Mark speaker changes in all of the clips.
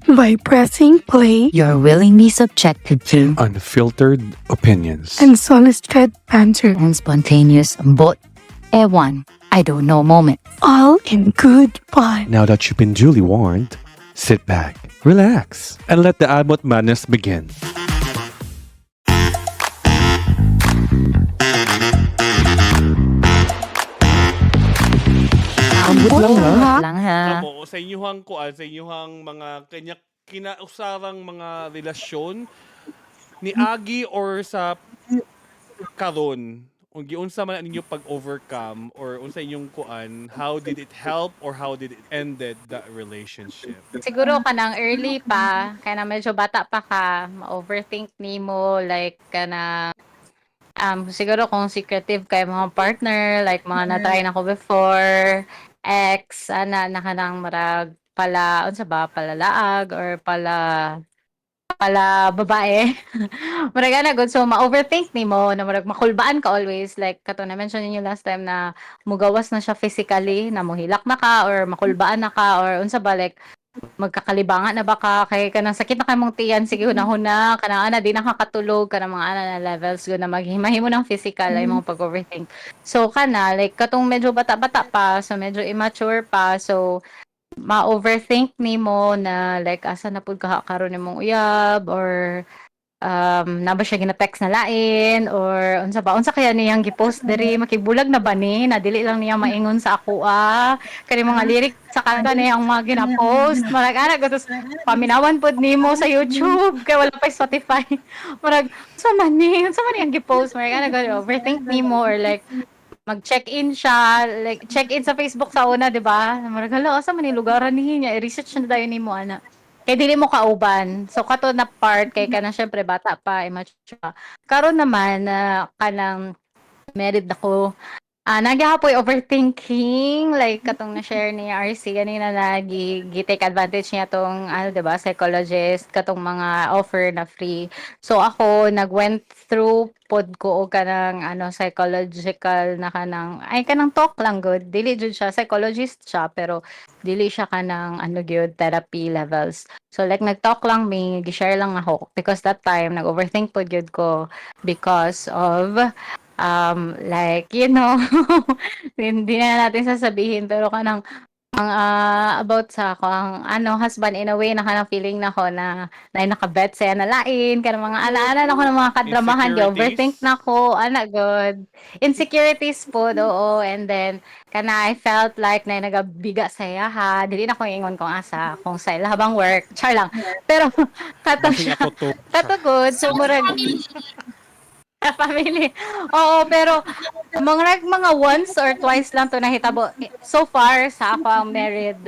Speaker 1: By pressing play
Speaker 2: You're willingly subjected to
Speaker 3: unfiltered opinions
Speaker 1: and solid-fed banter,
Speaker 2: and spontaneous but ewan, I don't know moment.
Speaker 1: All in good fun.
Speaker 3: Now that you've been duly warned, sit back, relax, and let the Amot Madness begin. Ambot lang ha.
Speaker 2: Lang ha.
Speaker 4: Kamo, sa inyuhang kuan, sa inyuhang mga kanya kinausarang mga relasyon ni Agi or sa karon, kung giunsa man ninyo pag-overcome or unsa inyong kuan, how did it help or how did it ended that relationship?
Speaker 5: Siguro kanang early pa, kaya na medyo bata pa ka, ma-overthink nimo, like kana siguro kung secretive kay mga partner, like mga na-try na ko before, ex, ana na kanang marag pala unsa ba, palalaag or pala pala babae. Murag ana gud, so ma-overthink nimo na murag makulbaan ka always, like kato na mention ninyo last time na mugawas na siya physically, na mohilak na ka or makulbaan na ka or unsa ba, like magkakalibangan na ba ka kay kanang sakit na kay mong tiyan, sige hunahuna kanang ana, di nakakatulog, kanang mga ana na levels gud na maghimahimo ng physical ay mga pag-overthink. So kana like katong medyo bata-bata pa, so medyo immature pa, so ma-overthink nimo na like asa na pud ka karon nimong uyab or na ba siya gina-text na lain or unsa ba, unsa kaya niyang gi-post diri, makibulag na ba ni na dili lang niya maingon sa ako, ah, kani mga lyric sa kanta niyang mga gina-post, murag ana gud. Tas paminawan pod nimo sa YouTube kay wala pa Spotify, murag unsa man ni, unsa man niyang gi-post, murag ana gud, overthink nimo. Or like mag-check-in siya, like check-in sa Facebook sa una, di ba? Murag hala, asa man ni lugaran niya, i-research na dayon nimo ana. Kay dili mo kauban. So kato na part kay kanang syempre bata pa, immature pa. Karon naman na kanang married ako, nagyapoy overthinking, like katong na-share ni RC ganina na gi take advantage niya tong ano, 'di ba, psychologist, katong mga offer na free. So ako nag-went through pod ko og kanang ano, psychological na kanang ay kanang talk lang gud. Dili jud siya psychologist siya, pero dili siya kanang ano gyud, therapy levels. So like nag-talk lang mi, gi-share lang ako because that time nag-overthink pod gyud ko because of like hindi na natin sasabihin, pero kanang ang about sa ako ang ano husband in a way na kanang feeling na ko na na nakabet saya na lain kanang mga ana-ana na ko ng mga kadramahan, di
Speaker 4: Insecurities?
Speaker 5: Overthink na ko ana gud, insecurities po, oo. And then kana I felt like na nagabiga sa iya ha, dili na ko ingon kung asa, kung sa ila habang work, char lang, pero kato
Speaker 4: Basing
Speaker 5: siya
Speaker 4: ako to.
Speaker 5: Kato gud, so murag
Speaker 6: Family.
Speaker 5: Family. Oo, pero mga once or twice lang to nahitabo so far sa ako ang married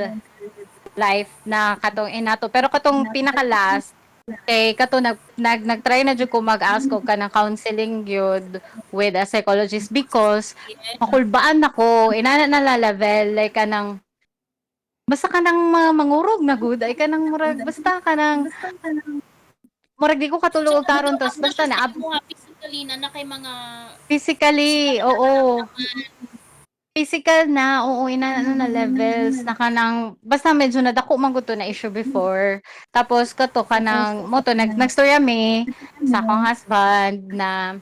Speaker 5: life na katong inato. Pero katong pinaka last kay kato nag nag nagtry na jud ko mag-ask og kanang counseling gyud with a psychologist because makulbaan ako inana na la level, like kanang basta kanang mga mangurog na gud, ay kanang murag basta kanang murag di ko katulog og karon, tos basta na
Speaker 6: mo nga physically na na kay mga
Speaker 5: Physically, oo. Physical na, oo, ina ano na levels na kanang basta medyo nadako man gud to na issue before. Tapos kato kanang mo to nag nagstorya mi sa akong husband na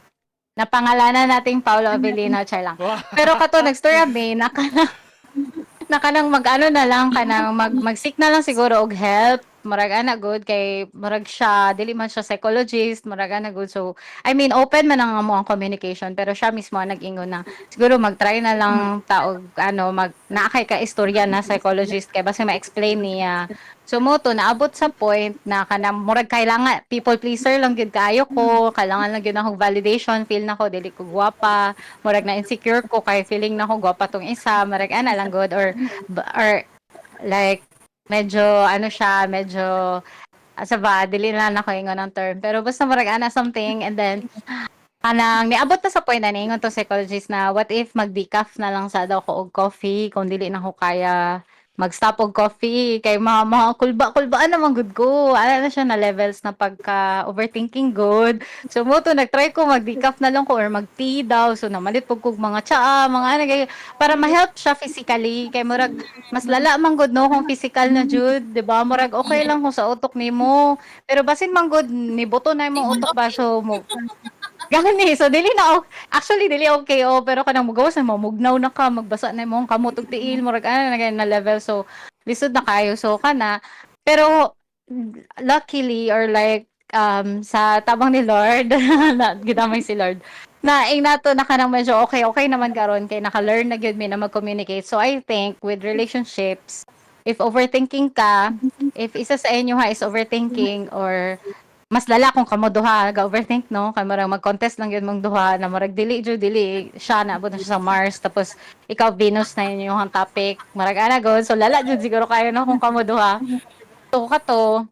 Speaker 5: napangalanan nating Paolo Avellino, char lang. Pero kato nagstorya mi na kanang mag-ano na lang, kanang mag-seek na lang siguro og help, murag ana gud, kay murag siya dili man siya psychologist, murag ana gud. So I mean, open man ang amo ang communication, pero siya mismo ang nag-ingon na siguro mag-try na lang ta og ano, mag naa kay ka istorya na psychologist kay basta ma-explain niya. So mo to naabot sa point na kanang murag kailangan, people pleaser lang gyud kaayo ko, kailangan lang gyud akong validation, feel na ko dili ko gwapa, murag na insecure ko kay feeling na ko gwapa tong isa, murag ana lang gud, or like medyo ano siya, medyo asa ba, dili na lang ako ingon ng term, pero basta murag ana something. And then kanang niabot na sa point na niingon to psychologist na what if mag-decaf na lang sa daw ko og coffee kung dili na ko kaya. Mag-stop og coffee kay mga kulba kulbaan naman gud ko. Ana na siya na levels na pagka overthinking good. So mo to nag-try ko mag-decaf na lang ko or mag-tea daw. So namalit pud kog mga tsaa, mga ano kay para ma-help siya physically kay murag mas lala man gud, no, kung physical na jud, di ba? Murag okay lang kung sa utok nimo. Pero basin man gud ni buto na imong utok ba, so mo gani, so dili na actually dili okay, oh, pero kanang mugawas na mo, mugnaw na ka, magbasa na imong kamot ug tiil, murag ana na ganyan na level, so lisod na kayo, so kana, pero luckily or like sa tabang ni Lord na gidamay si Lord na ing nato na kanang medyo okay okay naman karon kay naka-learn na gyud mi na mag-communicate. So I think with relationships, if overthinking ka, if isa sa inyo ha is overthinking or mas lala kung kamo duha ga overthink, no, kay murag mag-contest lang yun mong duha na murag dili jud, dili siya naabot na siya sa Mars tapos ikaw Venus na yun yung topic, murag ana god. So lala jud siguro kayo, no, kung kamo duha. So kato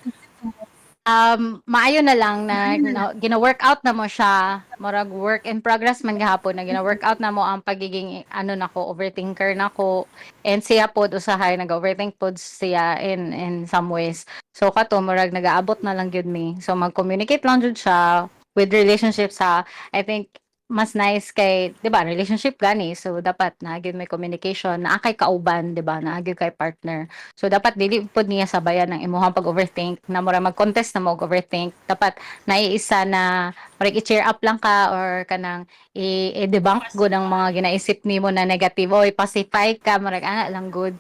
Speaker 5: maayo na lang na gina-workout na mo siya. Murag work in progress man gahapon na gina-workout na mo ang pagiging ano nako, overthinker nako, and siya pod usahay nag-overthink pod siya in some ways. So kato murag nagaabot na lang gyud mi. So mag-communicate lang jud siya with relationships ha. I think mas nice kay, 'di ba, relationship gani, so dapat na gyud may communication, naa kay kauban, 'di ba, naa gyud kay partner. So dapat dili pod niya sabayan ang imuhang pag-overthink na mura mag-contest na mo og overthink. Dapat naiisa na murag i-cheer up lang ka or kanang i-debunk gud ang mga ginaisip nimo na negative o i-pacify ka, murag ana lang good.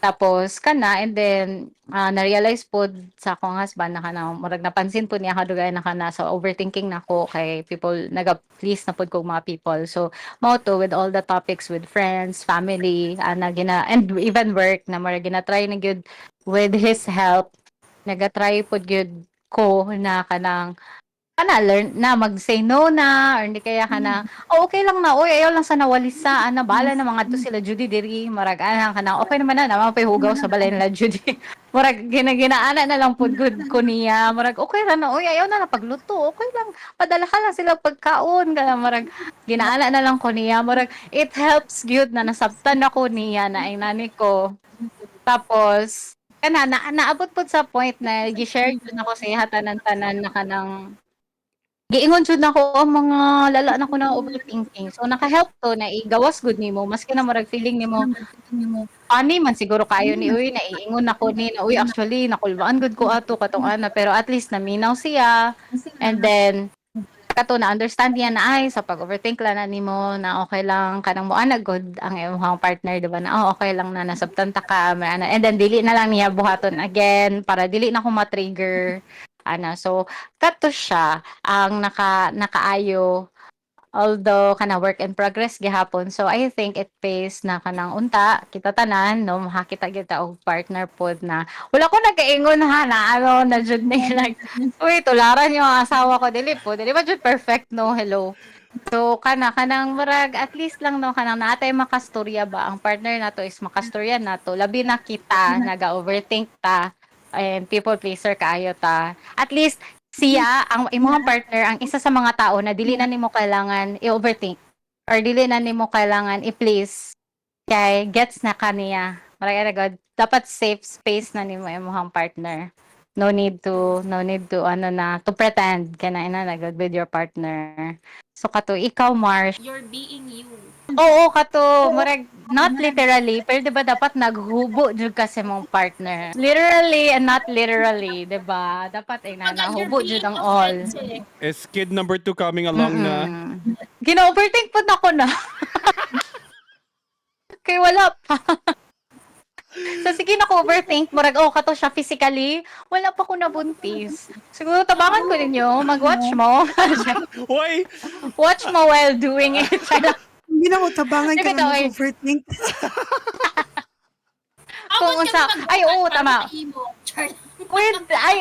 Speaker 5: Tapos kana, and then na-realize pod sa akong husband na kanang murag napansin pod niya kadugay na kana sa overthinking nako kay people naga-please na pod kog mga people. So mao to, with all the topics with friends, family, ana gina and even work na murag gina-try na gyud with his help, naga-try pod gyud ko na kanang kana learn na mag-say no na or hindi kaya kana, "Oh, okay lang na, oy, ayaw lang sa nawalisa, ana, bahala na mga to sila Judy diri," marag ana kana, okay naman na naman pay hugaw sa balay nila Judy. Murag ginaana na lang pud gud ko niya, murag okay ra na, oy, ayaw na na pagluto, okay lang, padala ka lang sila pagkaon kana, murag ginaana na lang ko niya. Murag it helps gyud na nasabtan ako niya na ay nani ko. Tapos kana na naabot pud sa point na gi-share jud nako sa iya tanan-tanan na kanang giingon jud nako ang mga lala na ko na overthinking. So naka-help to na igawas gud nimo maski na murag feeling nimo funny man siguro kayo ni, uy, naiingon nako ni na, uy, actually nakulbaan gud ko ato katong ana, pero at least naminaw siya and then kato na understand niya na ay sa pag-overthink lang na nimo na okay lang, kanang mo ana good ang imong partner, di ba, na oh, okay lang na nasabtan ta ka may ana, and then dili na lang niya buhaton again para dili na ko ma-trigger ana. So kato siya ang nakaayo, although kana work in progress gihapon. So I think it pays na kanang unta kita tanan, no, makakita kita og partner pod na wala ko nagaingon ha na ano na jud ni like, uy, tularan yung asawa ko, dili po, dili ba jud perfect, no? Hello. So kana kanang murag at least lang, no, kanang naatay makastorya ba, ang partner nato is makastorya nato, labi na kita naga-overthink ta and people pleaser kaayo ta. At least siya, ang imong partner, ang isa sa mga tao na dili na nimo kailangan i-overthink or dili na nimo kailangan i-please kay gets na kaniya. Marag ana god, dapat safe space na nimo imong partner. No need to ano na to pretend kana ina na god with your partner. So kato, ikaw, Marsh?
Speaker 6: You're being you.
Speaker 5: Oo, kato, murag not literally, pero 'di ba dapat naghubo jud kasi mong partner. Literally and not literally, 'di ba? Dapat ay na
Speaker 6: Pag you're
Speaker 5: nahubo jud
Speaker 6: being
Speaker 5: ang all.
Speaker 6: authentic.
Speaker 4: Is kid number two coming along na?
Speaker 5: Gina-overthink po na ko na. Kay wala pa. So sige na ko overthink, murag oh kato siya physically, wala pa ko nabuntis. Siguro tabangan ko ninyo, mag-watch mo.
Speaker 4: Hoy!
Speaker 5: Watch mo while doing it.
Speaker 1: Hindi na ko tabangan
Speaker 5: Di
Speaker 1: ka
Speaker 5: ba daw,
Speaker 1: na
Speaker 5: eh?
Speaker 1: overthink.
Speaker 5: Kung
Speaker 6: Ako
Speaker 5: ay, oo, tama.
Speaker 6: Char.
Speaker 5: Wait, ay,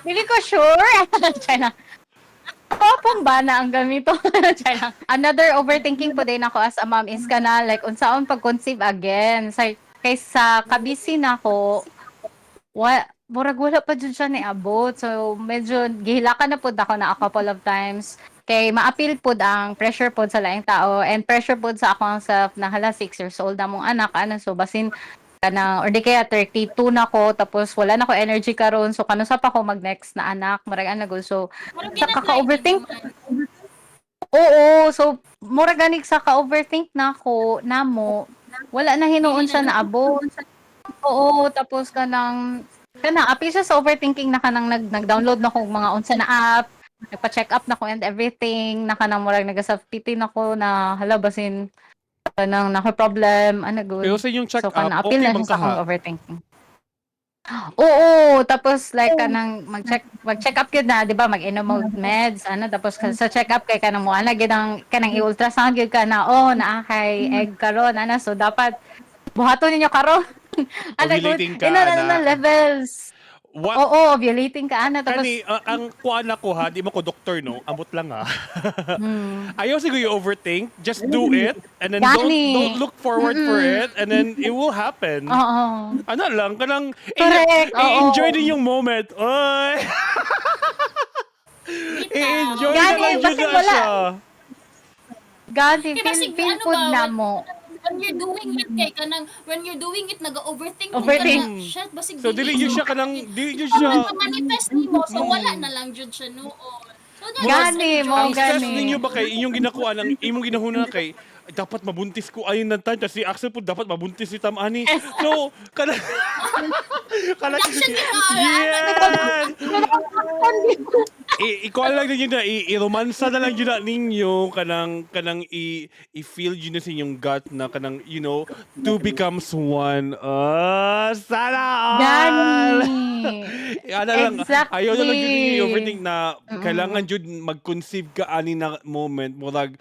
Speaker 5: hindi ko sure. China. Kopong ba na ang gamito? China. Another overthinking po din ako as a mom is kana like unsaon pag-conceive again. Sa kaysa kabisi na ako, wa murag wala pa jud siya niabot. So medyo gihilakan na pud ako na a couple of times kay maapil pud ang pressure pud sa laing tao and pressure pud sa akong self na hala, 6 years old na mong anak ano, so basin Kanang or di kaya 32 na ko tapos wala na ko energy karon, so kanusa pa ko mag next na anak, murag ana gud. So
Speaker 6: Murag
Speaker 5: sa
Speaker 6: ginatry
Speaker 5: kaka-overthink.
Speaker 6: naman.
Speaker 5: Oo, so mura ganig sa ka-overthink na ako namo, wala na hinuon siya naabot. Oo, tapos kanang kana apil siya sa overthinking na kanang nag-download na ko og mga unsa na app, nagpa-check up na ko and everything, na kanang murag naga-self pity na ko na hala, basin kanang naka problem ana gud.
Speaker 4: Pero sa inyong check
Speaker 5: So
Speaker 4: up,
Speaker 5: kana apil
Speaker 4: okay
Speaker 5: na
Speaker 4: man
Speaker 5: siya sa
Speaker 4: kaha?
Speaker 5: akong overthinking. Oo, tapos like kanang mag-check up gyud na, di ba? Mag-inom og meds, ano, tapos sa check up kay kanang mo ana gyud ang kanang i-ultrasound gyud ka na, oh, naa kay egg karon ana, so dapat buhaton ninyo karon. Ana gud,
Speaker 4: Ovulating ka,
Speaker 5: ina
Speaker 4: ana.
Speaker 5: na levels.
Speaker 4: What?
Speaker 5: Oo, ovulating ka ana, tapos
Speaker 4: Kani, ang kuan ako ha, di mo ko doktor no, amot lang ha. Ayaw siguro you overthink, just do it and then don't
Speaker 5: Gani.
Speaker 4: don't look forward for it and then it will happen.
Speaker 5: Oo.
Speaker 4: Ano lang, kanang
Speaker 5: Correct, oo.
Speaker 4: I-enjoy din yung moment. Oy!
Speaker 6: Bitaw.
Speaker 4: I-enjoy na
Speaker 5: Gani,
Speaker 4: lang yun
Speaker 5: basin
Speaker 4: na
Speaker 5: wala.
Speaker 4: siya.
Speaker 5: Gani,
Speaker 6: Kaya
Speaker 5: feel,
Speaker 6: basig,
Speaker 5: feel
Speaker 6: ano
Speaker 5: food
Speaker 6: ba,
Speaker 5: na mo.
Speaker 6: When you're doing it kay kanang when you're doing it naga-overthink ka
Speaker 5: Overthink.
Speaker 6: na, shit, basig
Speaker 4: So dili yun siya kanang dili yun siya
Speaker 6: Manifest nimo, so wala na lang jud siya noon. So
Speaker 5: Gani,
Speaker 6: just
Speaker 5: mo,
Speaker 4: Ang stress
Speaker 5: gani.
Speaker 4: ninyo ba kay inyong ginakuha ng imong ginahuna kay dapat mabuntis ko ayon ng time kasi si Axel po dapat mabuntis si Tamani. So kana kana
Speaker 6: Production kita.
Speaker 4: Yes. Ikuha lang ninyo na i-romansa na lang yun na ninyo kanang kanang i-feel yun na sa inyong gut na kanang two becomes one. Ah, sana all.
Speaker 5: Gani.
Speaker 4: Ano lang,
Speaker 5: Exactly.
Speaker 4: ayaw na lang yun ninyo i-overthink na kailangan jud mag-conceive ka ani na moment, murag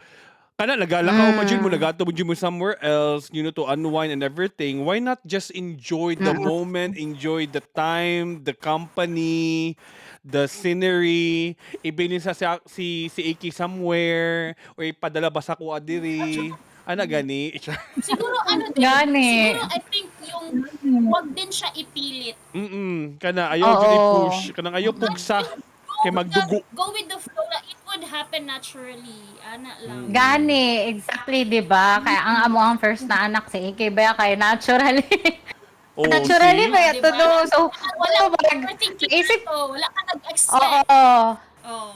Speaker 4: kana nagalakaw man jud mo, nagato man jud mo somewhere else, to unwind and everything. Why not just enjoy the moment, enjoy the time, the company, the scenery, ibilin sa si Iki somewhere or ipadala ba sa kuha diri ana gani.
Speaker 6: Siguro ano din,
Speaker 5: Gani.
Speaker 6: siguro I think yung wag din siya ipilit.
Speaker 4: Kana ayaw jud
Speaker 5: Oo.
Speaker 4: i-push, kanang ayaw pugsa kay magdugo.
Speaker 6: Go with the flow na it would happen naturally. Ana lang.
Speaker 5: Gani, exactly, 'di ba? Kaya ang amo ang first na anak si AK ba kay naturally.
Speaker 4: Oh,
Speaker 5: Naturally
Speaker 4: see?
Speaker 5: ba
Speaker 6: Diba?
Speaker 5: to do. So,
Speaker 6: Wala
Speaker 5: so,
Speaker 6: ka
Speaker 5: murag,
Speaker 6: overthinking
Speaker 5: isip-
Speaker 6: to. Wala ka nag-expect.
Speaker 5: oo.
Speaker 6: Oh.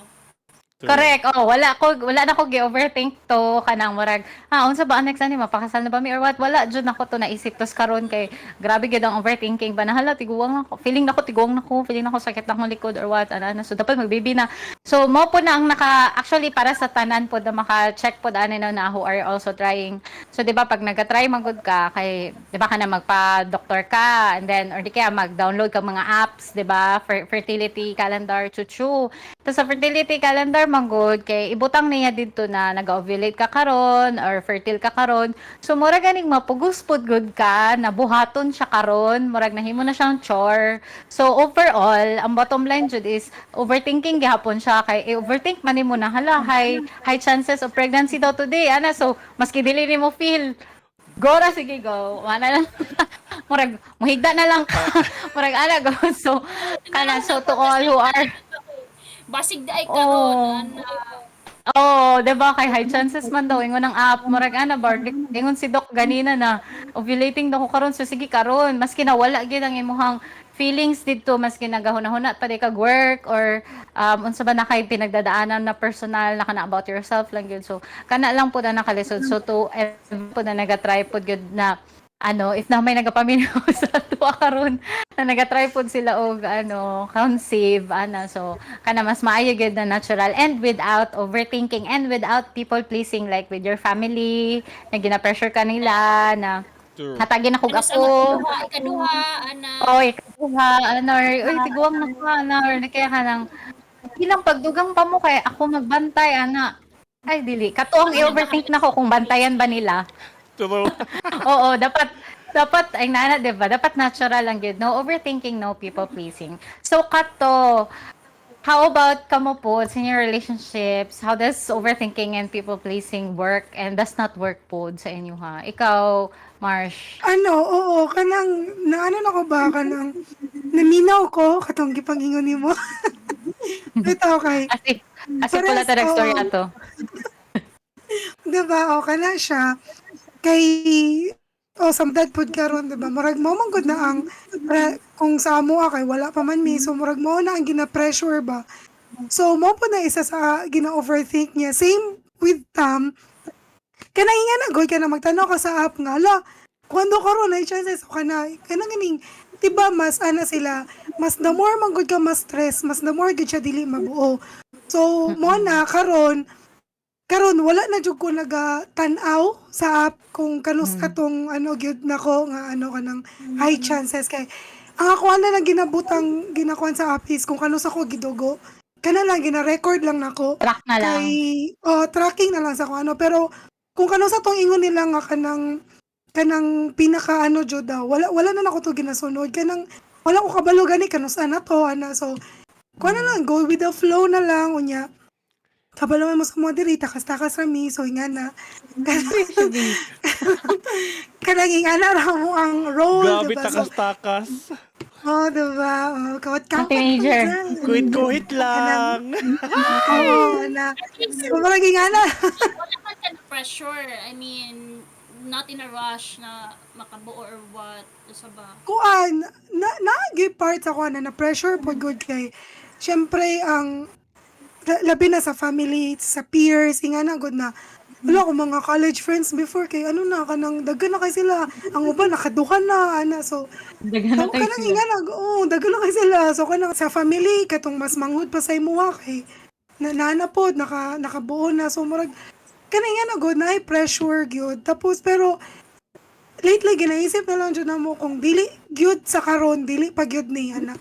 Speaker 4: True.
Speaker 5: Correct. Oh, wala na ko gi-overthink to kanang murag unsa ba ang next ani, mapakasal na ba mi or what? Wala jud nako to naisip tos karon kay grabe gyud ang overthinking ba na hala, tiguang ako. Feeling nako tiguang nako, feeling nako sakit na akong likod or what ana ana. So dapat magbaby na. So mo po na ang naka actually para sa tanan po na maka-check po ani na na who are also trying. So di ba pag naga-try magud ka kay di ba ka na magpa-doctor ka and then or di kaya mag-download ka mga apps, di ba? Fertility calendar, chuchu. Tapos sa fertility calendar manggod kay ibutang niya didto na nag-ovulate ka karon or fertile ka karon. So mura ganing mapugos pud gud ka na buhaton siya karon, murag nahimo na siyang chore. So overall, ang bottom line jud is overthinking gihapon siya kay overthink man nimo na hala, high high chances of pregnancy daw today ana, so maski dili nimo feel, go ra, sige go. Wala lang. Murag muhigda na lang ka. Murag ana go. So kana, so to all who are
Speaker 6: Basig di ay
Speaker 5: Oo.
Speaker 6: karon ana.
Speaker 5: Oh, 'di ba kay high chances man daw ingon ang app, murag ana bar ingon si doc ganina na ovulating daw ko karon, so sige karon, maski na wala gyud ang imuhang feelings didto, maski nagahuna-huna pa di kag work or unsa ba na kay pinagdadaanan na personal na kana about yourself lang gyud. So kana lang pud na nakalisod. So to everyone pud na naga-try pud gyud na ano, if na may nagapaminaw sa ato karon na naga-try pud sila og ano, conceive ana, so kana mas maayo gyud na natural and without overthinking and without people pleasing, like with your family na gina-pressure ka nila na
Speaker 4: True.
Speaker 5: hatagin ako
Speaker 6: Ano sa
Speaker 5: ako.
Speaker 6: ikaduha, ikaduha, ana.
Speaker 5: Oy, ikaduha, ano, or, uy, tiguang na ka, ana, or kaya ka nang, bilang pagdugang pa mo kay ako magbantay, ana. Ay, dili. Kato ang i-overthink na ko kung bantayan ba nila.
Speaker 4: True.
Speaker 5: Oo, dapat dapat ay nana, 'di ba? Dapat natural lang gyud. No overthinking, no people pleasing. So kato, how about kamo po sa inyong relationships? How does overthinking and people pleasing work and does not work po sa inyo ha? Ikaw, Marsh.
Speaker 1: Ano, oo, kanang, naano na ko ba, kanang, naminaw ko, katong gipang-ingon nimo. Ito, okay.
Speaker 5: As if wala
Speaker 1: Parehas,
Speaker 5: ta story
Speaker 1: oo.
Speaker 5: ato.
Speaker 1: Diba, okay na siya. Kay, Oh, sa dad pod karon, di ba? Murag mo man gud na ang kung sa amo kay wala pa man mi, so murag mo na ang gina-pressure ba. So mo po na isa sa gina-overthink niya. Same with Tam. Kanang nga na gud ka na magtanaw ka sa app nga ala, kwando karon ay chances kana kanang ganing, 'di ba, mas ana sila, mas the more man gud ka mas stress, mas the more gud siya dili mabuo. So mo na karon karon wala na jud ko naga tan-aw sa app kung kanus katong ano gyud nako nga ano kanang high chances, kay ang ako na lang ginabutang ginakuan sa app is kung kanus ako gidugo, kana lang gina-record lang nako.
Speaker 5: Track na lang.
Speaker 1: Kay, oh, tracking na lang sa kung ano, pero kung kano sa tong ingon nila nga kanang kanang pinaka ano jud daw, wala wala na nako to ginasunod, kanang wala ko kabalo gani kanus ana to ana. So kuan na lang, go with the flow na lang. Unya kabalo man mo sa mga diri, takas-takas rami, so nga na kanang ingana ra mo ang role.
Speaker 4: Grabe,
Speaker 1: diba? So,
Speaker 4: takas-takas.
Speaker 1: Oh, diba? Oh, kawat kawat.
Speaker 5: Teenager.
Speaker 4: Kuhit-kuhit lang.
Speaker 1: Oo, na. So, parang ingana.
Speaker 6: Wala man ka na pressure. I mean, not in a rush na makabuo or what. Sa ba?
Speaker 1: Kuan na naagi part sa kuan na na pressure pod good kay syempre ang labi na sa family, sa peers, ingana good na wala ko mga college friends before kay ano na kanang daghan na kay sila, ang uban nakaduha na ana, so
Speaker 5: Daghan na kayo
Speaker 1: kanang
Speaker 5: sila.
Speaker 1: ingana, oo, daghan na kay sila. So kanang sa family katong mas manghud pa sa imuha kay na nana pod nakabuo na, so murag kanang ingana good na ay pressure gyud. Tapos pero lately ginaisip na lang jud namo kung dili gyud sa karon, dili pa gyud ni ana.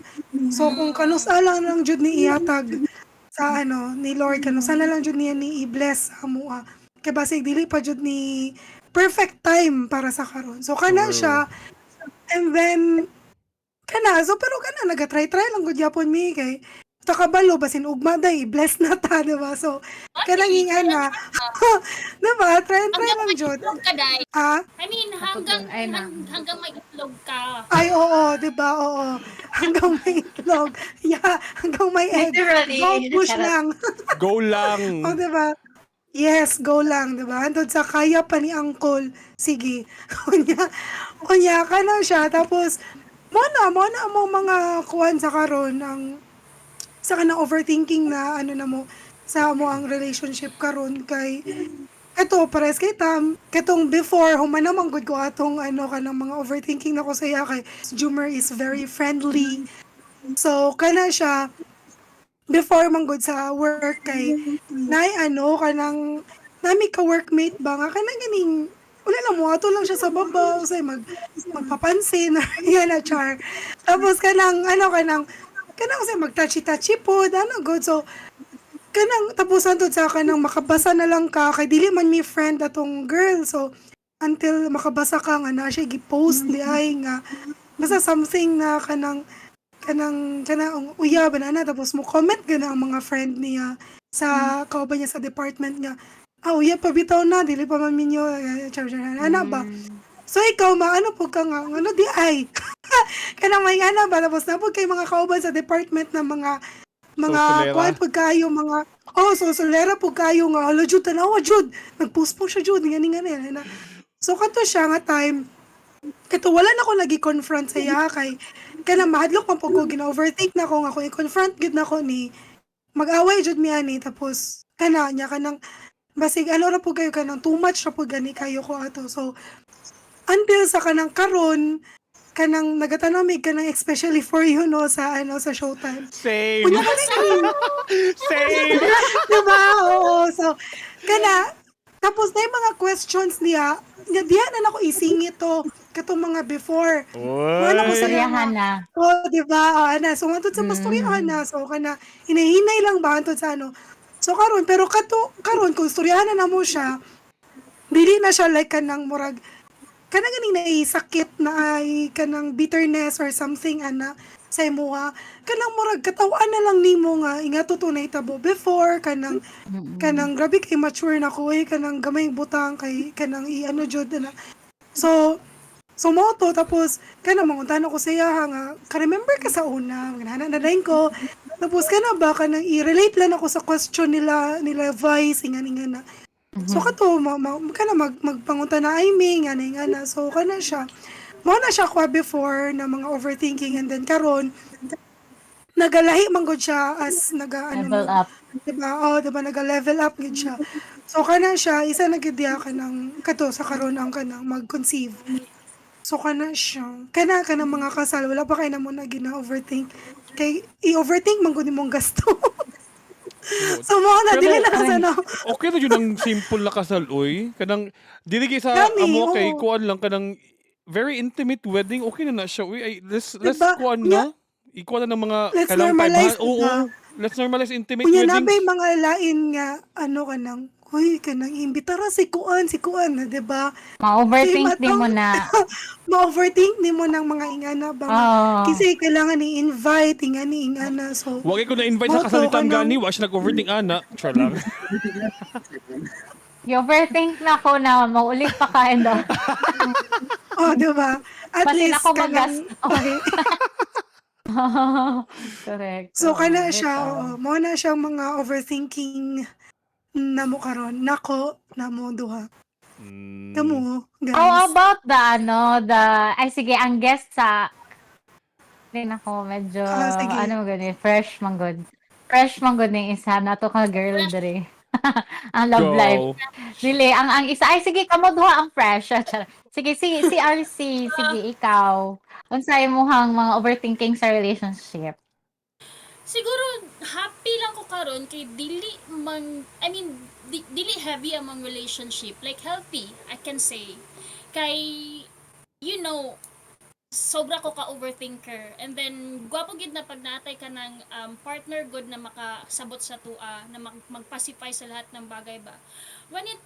Speaker 1: So kung kanusa lang lang jud ni ihatag sa ano ni Lord, kanusa na lang jud niya ni i-bless sa amoa, kay basig dili pa jud ni perfect time para sa karon. So kana
Speaker 4: True.
Speaker 1: siya, and then kana, so pero kana naga-try-try lang gud gyapon mi kay takabalo basin ugma day bless na ta, diba? So kanang ingana, diba, try and try
Speaker 6: Hanggang
Speaker 1: lang
Speaker 6: may
Speaker 1: jud.
Speaker 6: itlog ka, day.
Speaker 1: Ah.
Speaker 6: I mean, hanggang,
Speaker 5: Ay, na.
Speaker 6: hanggang may itlog ka.
Speaker 1: Ay, oo, 'di ba? Oo. Hanggang may itlog. Yeah, hanggang may egg.
Speaker 5: Literally.
Speaker 1: Go push
Speaker 5: Charot.
Speaker 1: lang.
Speaker 4: Go lang.
Speaker 1: O, 'di ba? Yes, go lang, 'di ba? Andun sa kaya pa ni Uncle. Sige. Unya, unya kana siya, tapos mo na mo mga kuan sa karon ang sa kanang overthinking na ano na mo sa mo ang relationship karon, kay eto pares kay Tam, katong before human naman gud ko atong ano kanang mga overthinking na ko sa iya kay Jumer is very friendly. So kana siya before man gud sa work kay nay ano kanang nami ka workmate ba nga kanang ganing wala lang mo ato lang siya sa baba usay magpapansin yan na char. Tapos kanang ano kanang kanang usay magtachi-tachi pod ano good. So kanang tapos antod sa kanang makabasa na lang ka kay dili man mi friend atong girl, so until makabasa ka nga na siya gi-post di ay nga basta something na kanang kanang kanang uyab na na, tapos mo comment gana ang mga friend niya sa kauban niya sa department nga, "Ah, uyab pa bitaw na, dili pa man minyo," eh, char char ana ba. So ikaw maano po ka nga ano di ay kanang may ana ba, tapos na po kay mga kauban sa department na mga
Speaker 4: Susulera.
Speaker 1: kuan pud kayo mga, oh, so sulera pud kayo nga, "Hala jud, tanawa jud, nagpost po siya jud," ngani ngani na. So kato siya nga time kato wala na ko lagi confront sa iya kay kanang mahadlok man pud ko, gina-overthink na ko nga kung i-confront gid na ko ni mag-away jud mi ani, tapos kana niya kanang basig ano ra pud kayo kanang too much ra pud gani kayo ko ato. So until sa kanang karon kanang nagatanaw mi kanang especially for you, no, sa ano sa Showtime.
Speaker 4: Same.
Speaker 1: Unya kanang
Speaker 4: Same.
Speaker 1: diba? Oo. So, kana, tapos na yung mga questions niya, niya diya na nako isingit to, katong mga before. Wala ko sa
Speaker 5: Storyahan na.
Speaker 1: Oh, di ba? Oh, ana. So, antod sa pastoryahan na. So, kana, hinahinay lang ba antod sa ano. So, karon pero kato, karon kung storyahan na mo siya, dili na siya like kanang murag, kanang ganing naisakit na ay kanang bitterness or something ana sa imuha, kanang murag katawan na lang nimo nga ingato to na itabo before kanang kanang grabe kay mature na ko eh, kanang gamay butang kay kanang i-ano jud na. So mo to, tapos kanang mangutan ko sa iya nga, "Ka remember ka sa una?" Ganana na dayon ko. Tapos kana ba kanang i-relate lang ako sa question nila nila Vice ingani nga na. So kato kana magpanguta na ay mi nga na nga na. So kana siya. Mo na siya kwa before na mga overthinking, and then karon nagalahi man gud siya as naga ano
Speaker 5: Level
Speaker 1: na,
Speaker 5: up.
Speaker 1: diba? Oh, diba, naga-level up gid siya. So kana siya, isa na gid diya kanang kato sa karon ang kanang mag-conceive. So kana siya. Kana kanang mga kasal, wala pa kay namo na gina-overthink. Kay i-overthink man gud imong gasto. So mo na
Speaker 4: Pero-
Speaker 1: dili na sa no.
Speaker 4: Okay na yun ang simple na kasal, uy. Kanang, dili kay sa
Speaker 1: Gani,
Speaker 4: amo kay
Speaker 1: oo.
Speaker 4: kuan lang, kanang very intimate wedding, okay na na siya, uy. Ay, let's
Speaker 1: Diba?
Speaker 4: kuan na. Ikuan na ng mga
Speaker 1: Let's
Speaker 4: kanang
Speaker 1: normalize
Speaker 4: 500. Oo,
Speaker 1: na.
Speaker 4: let's normalize intimate
Speaker 1: Unya na
Speaker 4: weddings.
Speaker 1: ba'y mga lain nga ano kanang, huy, kanang imbitara si kuan na, diba?
Speaker 5: Ma-overthink
Speaker 1: Di,
Speaker 5: din mo na.
Speaker 1: Ma-overthink nimo ng mga ingana ba nga.
Speaker 5: Oo.
Speaker 1: Kasi kailangan i-invite, ingani ingana. So,
Speaker 4: Wag ko na-invite sa
Speaker 1: Moto,
Speaker 4: kasal ni Tam
Speaker 1: kanang-
Speaker 4: Gani, wa siya nag-overthink ana. Char lang.
Speaker 5: I-overthink na ko na maulit pa ka and all.
Speaker 1: Oh, diba? At
Speaker 5: Basin
Speaker 1: least
Speaker 5: ako
Speaker 1: kanang,
Speaker 5: maggasto. Correct.
Speaker 1: So
Speaker 5: Oo,
Speaker 1: kana siya,
Speaker 5: bitaw.
Speaker 1: oo, mo na siyang mga overthinking namo karon. Nako, namo duha. Kamo, guys.
Speaker 5: How about the ano, the, ay sige, ang guest sa, din ako, medyo,
Speaker 1: Ah, sige.
Speaker 5: ano gani, fresh man good. Fresh man good ning isa, nato ka girl dere. Ang love
Speaker 4: Go.
Speaker 5: life. Dili, ang isa, ay sige, kamo duha ang fresh. Charot. Sige, si RC, sige, ikaw. Unsay imong mga overthinking sa relationship?
Speaker 6: Siguro happy lang ko karon kay dili man, I mean, dili heavy among relationship, like healthy I can say, kay sobra ko ka overthinker, and then gwapo gid na pag naatay ka ng partner good na makasabot sa tua na magpacify sa lahat ng bagay ba, when it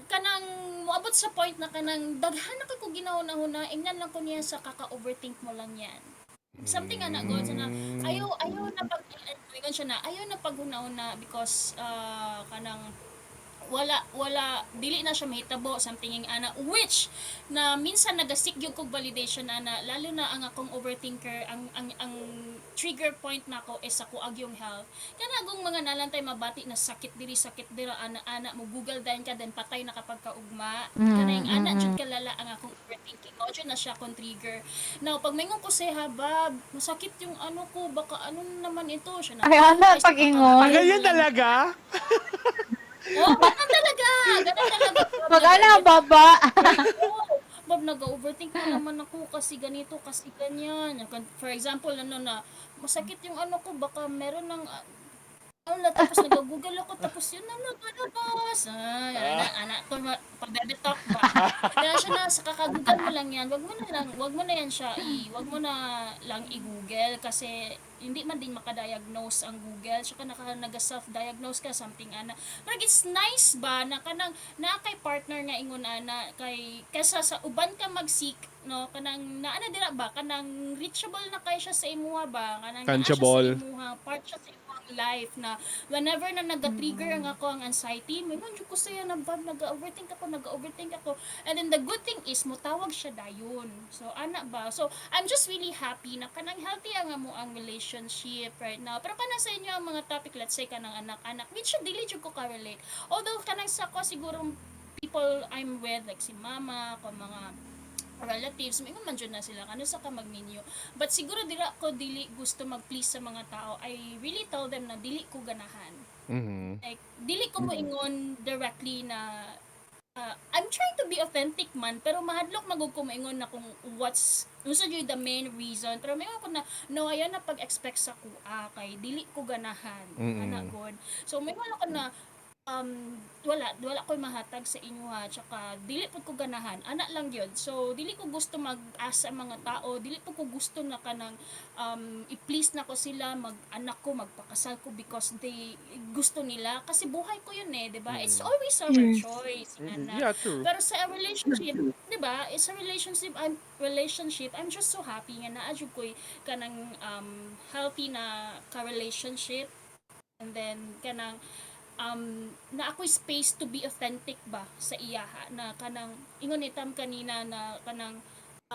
Speaker 6: kanang moabot sa point na kanang daghan na kay ko ginahuna-huna, ingnan lang ko niya sa kaka-overthink mo lang yan, something ana god na ayaw ayaw na pag ingon siya na ayaw na paghuna-huna because kanang wala wala dili na siya mahitabo, something yung ana, which na minsan naga-seek gyud kog validation ana, lalo na ang akong overthinker, ang trigger point nako is sa kuag yung health, kana gong mga nalantay mabati na sakit diri, sakit dira, ana ana mo Google dayon ka, then patay na kapag kaugma. Kana yung ana jud kalala ang akong overthinking mo jud na siya akong trigger. Now pag maingon ko siya, "Bab, masakit yung ano ko, baka ano naman ito," siya na
Speaker 5: Ay, ano,
Speaker 6: "Ay,
Speaker 5: pag ingon.
Speaker 4: Ah, ganyan talaga?
Speaker 6: Oh, ganun talaga. Ganun talaga.
Speaker 5: Pag ano, baba.
Speaker 6: Oo. "Bob, nag-overthink na naman ako kasi ganito, kasi ganyan." For example, ano na, "Masakit yung ano ko, baka meron ng, ano na," tapos nag-google ako, tapos yun na nakalabas. Ay, ana, ana, ko, pabebe talk ba? Kaya siya na, sa kaka-google mo lang yan, wag mo na yan siya, wag mo na lang i-google kasi hindi man din makadiagnose ang Google. Tsaka nag-self-diagnose ka, something ana. Pero it's nice ba na kanang naa kay partner nga ingon ana kay kaysa sa uban ka mag-seek, no, kanang naa na dira ba, kanang reachable na kay siya sa imuha ba, kanang naa siya sa
Speaker 4: Tangible.
Speaker 6: imuha, part siya sa imuhang life na whenever na naga-trigger ang ako ang anxiety, may man jud ko siya na, "Bab, nag-overthink ako, nag-overthink ako." And then the good thing is motawag siya dayon. So ana ba, so I'm just really happy na kanang healthy ang amo ang relationship right now. Pero kanang sa inyo ang mga topic, let's say kanang anak-anak, which dili jud ko ka-relate, although kanang sa ko siguro people I'm with, like si mama ko, mga relatives, may man jud na sila kano sa ka magminyo, but siguro dira ko dili gusto mag-please sa mga tao. I really tell them na dili ko ganahan. Like dili ko moingon directly na I'm trying to be authentic man, pero mahadlok magug ko moingon na kung what's unsa jud the main reason, pero may ko na no, ayaw na pag-expect sa kuha kay dili ko ganahan. Ana god. So may wala ko na wala wala ko'y mahatag sa inyo ha, tsaka dili pud ko ganahan, ana lang yun. So dili ko gusto mag-asa mga tao, dili pud ko gusto na kanang i-please na ko sila, mag-anak ko, magpakasal ko because they gusto nila, kasi buhay ko yun eh, 'di ba? It's always our choice, ana.
Speaker 4: Yeah, true.
Speaker 6: Pero sa relationship, 'di ba? It's a relationship, I'm just so happy nga naa jud ko'y kanang healthy na ka relationship, and then kanang na ako'y space to be authentic ba sa iyaha, na kanang ingon ni Tam kanina na kanang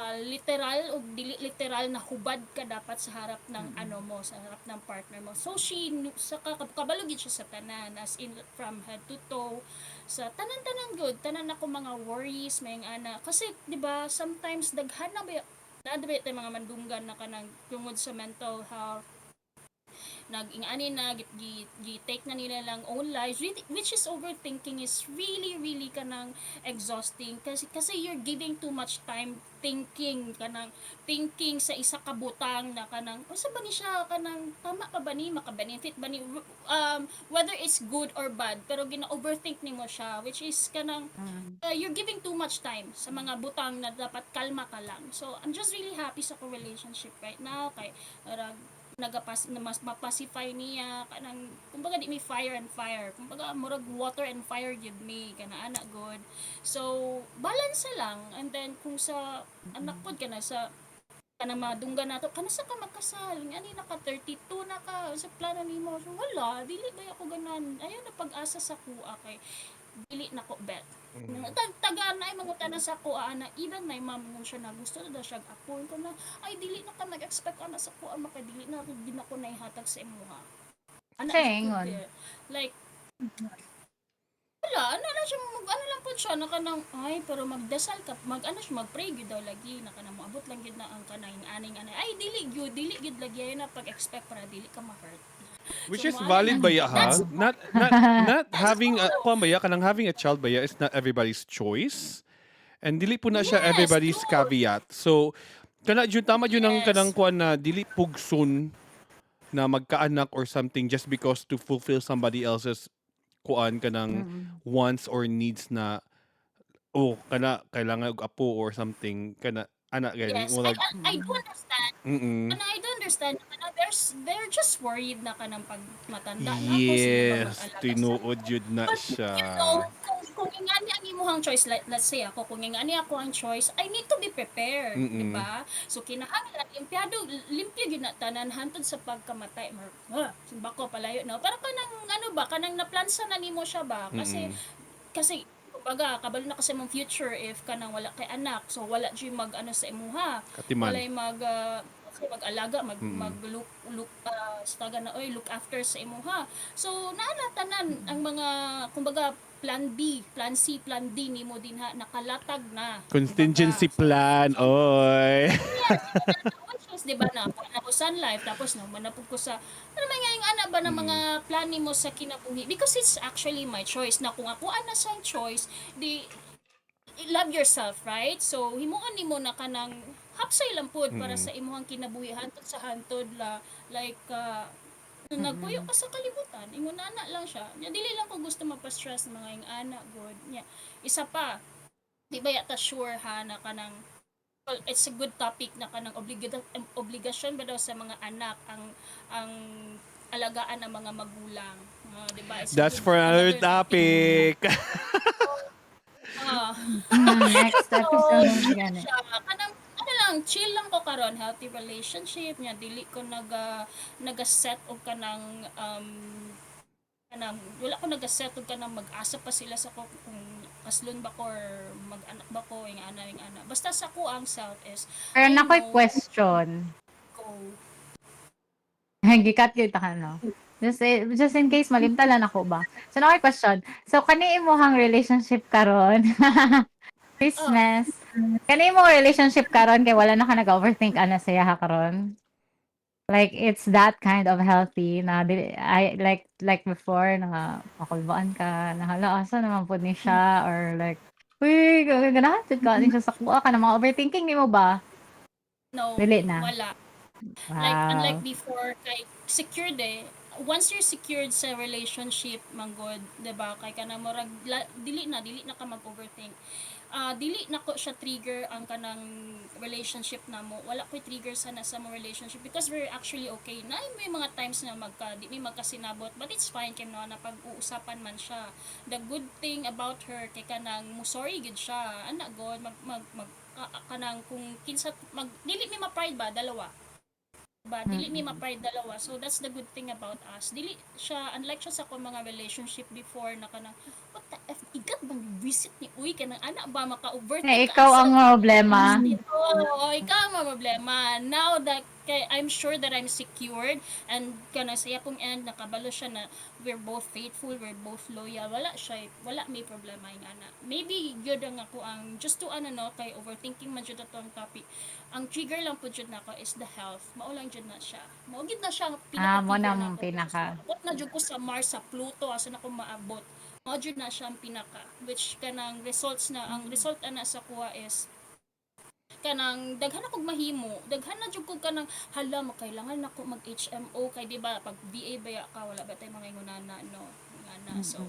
Speaker 6: Literal o dili literal na hubad ka dapat sa harap ng ano mo, sa harap ng partner mo. So she sa kabalo gid siya sa tanan, as in from head to toe, sa tanan-tanan good, tanan ako mga worries, may ana kasi, 'di ba, sometimes daghan na ba na ba tay mga mandunggan na kanang tungod sa mental health nag-ingani na gi, gi, gi take na nila lang own lives, which is overthinking is really really kanang exhausting kasi you're giving too much time thinking, kanang thinking sa isa ka butang na kanang unsa ba ni siya, kanang tama pa ba ni, maka-benefit ba ni, whether it's good or bad, pero gina-overthink nimo siya, which is kanang you're giving too much time sa mga butang na dapat kalma ka lang. So I'm just really happy sa akong relationship right now kay rag nagapas na mas mapacify niya, kanang kumbaga di may fire and fire, kumbaga murag water and fire gyud mi kana ana good. So balance lang. And then kung sa anak pod, kana sa kanang madunggan nato, kana sa ka magkasal ngani, naka 32 na ka, sa plano nimo? So, wala, dili ba ako ganan, ayaw na pag-asa sa kuha kay dili na ko bet. Taga na ay mangutana sa kuha na, even my mom nung siya na gusto na daw siya apo ko na, ay, dili na ka nag-expect ana sa kuha, maka dili na di na ko naihatag sa imuha ana.
Speaker 5: Sa ingon.
Speaker 6: Like wala, ano lang siya, mag, ano lang po siya, na kanang, ay, pero magdasal ka, mag, ano siya, mag-pray gyud daw lagi, na kanang moabot lang gyud na ang kanang aning anay. Ay, dili gyud lagi, ay na pag-expect para dili ka ma-hurt.
Speaker 4: Which
Speaker 6: So,
Speaker 4: is
Speaker 6: mo,
Speaker 4: valid
Speaker 6: ano
Speaker 4: ba ya, ha? Not having a kuan ba ya, kanang having a child ba ya is not everybody's choice. And dili po na siya everybody's caveat. So kana jud, tama jud ang kanang kuan na dili pugson na magkaanak or something just because to fulfill somebody else's kuan, kanang wants or needs na, oh, kana kailangan og apo or something kana ana gani.
Speaker 6: Yes,
Speaker 4: Murag
Speaker 6: I do understand. Ano, I do understand. Ano, they're just worried na kanang pag matanda na ako, sino ba
Speaker 4: Yes,
Speaker 6: mag-alaga sa
Speaker 4: tinuod jud na
Speaker 6: But,
Speaker 4: siya.
Speaker 6: Kung ingani ang imuhang choice, like, let's say ako, kung ingani ako ang choice, I need to be prepared, di ba? So, kinahanglan, limpyado, limpyo gyud na tanan, hantod sa pagkamatay. Mar, ah, simba ko, palayo, no? Para kanang, ano ba, kanang naplansa na nimo siya ba? Kasi, kasi, kumbaga, kabalo na kasi mong future if kanang wala kay anak, so wala jud mag ano sa imuha.
Speaker 4: Katiman.
Speaker 6: Walay mag kasi mag-alaga, mag mag look look sa taga na oy, look after sa imuha. So naa na tanan ang mga kumbaga plan B, plan C, plan D nimo dinha nakalatag na.
Speaker 4: Contingency
Speaker 6: Kumbaga,
Speaker 4: plan, oy.
Speaker 6: which is, di ba, na ako Sun Life, tapos no, manapog ko sa, ano man nga yung ana ba ng mga plan nimo sa kinabuhi? Because it's actually my choice na kung ako ana sa choice, di, love yourself, right? So, himuon nimo na kanang hapsay lang pod para sa imuhang kinabuhi hantod sa hantod la like nagpuyo ka sa kalibutan, ingon ana lang siya. Nya dili lang ko gusto magpa-stress ng mga ing ana good. Nya isa pa, di ba yata sure ha na kanang, well, it's a good topic na kanang obligasyon ba daw sa mga anak ang alagaan ng mga magulang. Ah, di ba? It's a
Speaker 4: That's
Speaker 6: good
Speaker 4: for another topic.
Speaker 6: Ah.
Speaker 5: Next
Speaker 6: So,
Speaker 5: episode.
Speaker 6: ano
Speaker 5: Gani.
Speaker 6: siya, kanang ano lang, chill lang ko karon, healthy relationship nya dili ko naga set og kanang kanang wala ko naga-set og kanang mag-asa pa sila sa ko kung kaslon ba ko or mag-anak ba ko, yung ana, yung ana. Basta sa ko ang self is
Speaker 5: Pero
Speaker 6: I
Speaker 5: na ko'y
Speaker 6: know
Speaker 5: question.
Speaker 6: Go.
Speaker 5: Gikat kita ka, no? Just in case, malimtalan ako ba? So, na question. So, kani imuhang relationship karon? Christmas. Kani imong relationship karon kay wala na ka nag-overthink ana sa iyaha karon? Like, it's that kind of healthy na dili, I like before na makulbaan ka, na hala, asa naman pud ni siya, or like, uy, ganahan jud ka ni siya sa kuha ka na mga overthinking nimo ba?
Speaker 6: No,
Speaker 5: Dili na.
Speaker 6: wala. Like, unlike before, kay secured eh. Once you're secured sa relationship, manggod, 'di ba? Kay kana murag dili na ka mag-overthink. Ah, dili na ko siya trigger ang kanang relationship namo. Wala ko'y trigger sa nasa mo relationship because we're actually okay. Na may mga times na magka di may magkasinabot, but it's fine kay no na pag-uusapan man siya. The good thing about her kay kanang mo sorry gid siya. Ana god, mag mag, mag kanang kung kinsa mag dili mi ma-pride ba dalawa ba, dili mi ma-pride dalawa. So that's the good thing about us. Dili siya, unlike siya sa akong mga relationship before na kanang what the f Igat bang visit ni uy kanang anak ba maka-overthink
Speaker 5: Eh,
Speaker 6: ka,
Speaker 5: ikaw
Speaker 6: asa
Speaker 5: ang problema.
Speaker 6: Oo, ikaw ang problema. Now that kay I'm sure that I'm secured and kana sa akong end nakabalo siya na we're both faithful, we're both loyal. Wala siya, wala may problema yung ana. Maybe yun ang ako ang just to ano no kay overthinking man jud ato ang topic. Ang trigger lang pud jud nako is the health. Mao lang jud na siya. Mao gid na siya ang
Speaker 5: Ah, mo
Speaker 6: pinaka-trigger
Speaker 5: nang
Speaker 6: nako.
Speaker 5: pinaka.
Speaker 6: Abot na jud ko sa Mars, sa Pluto, asa na ko maabot. Mao jud na siya ang pinaka which kanang results na ang result ana sa kuha is kanang daghan akong mahimo, daghan na jud kog kanang hala mo kailangan nako mag HMO kay di ba pag VA baya ka wala ba tay mga ingunana no ngana. So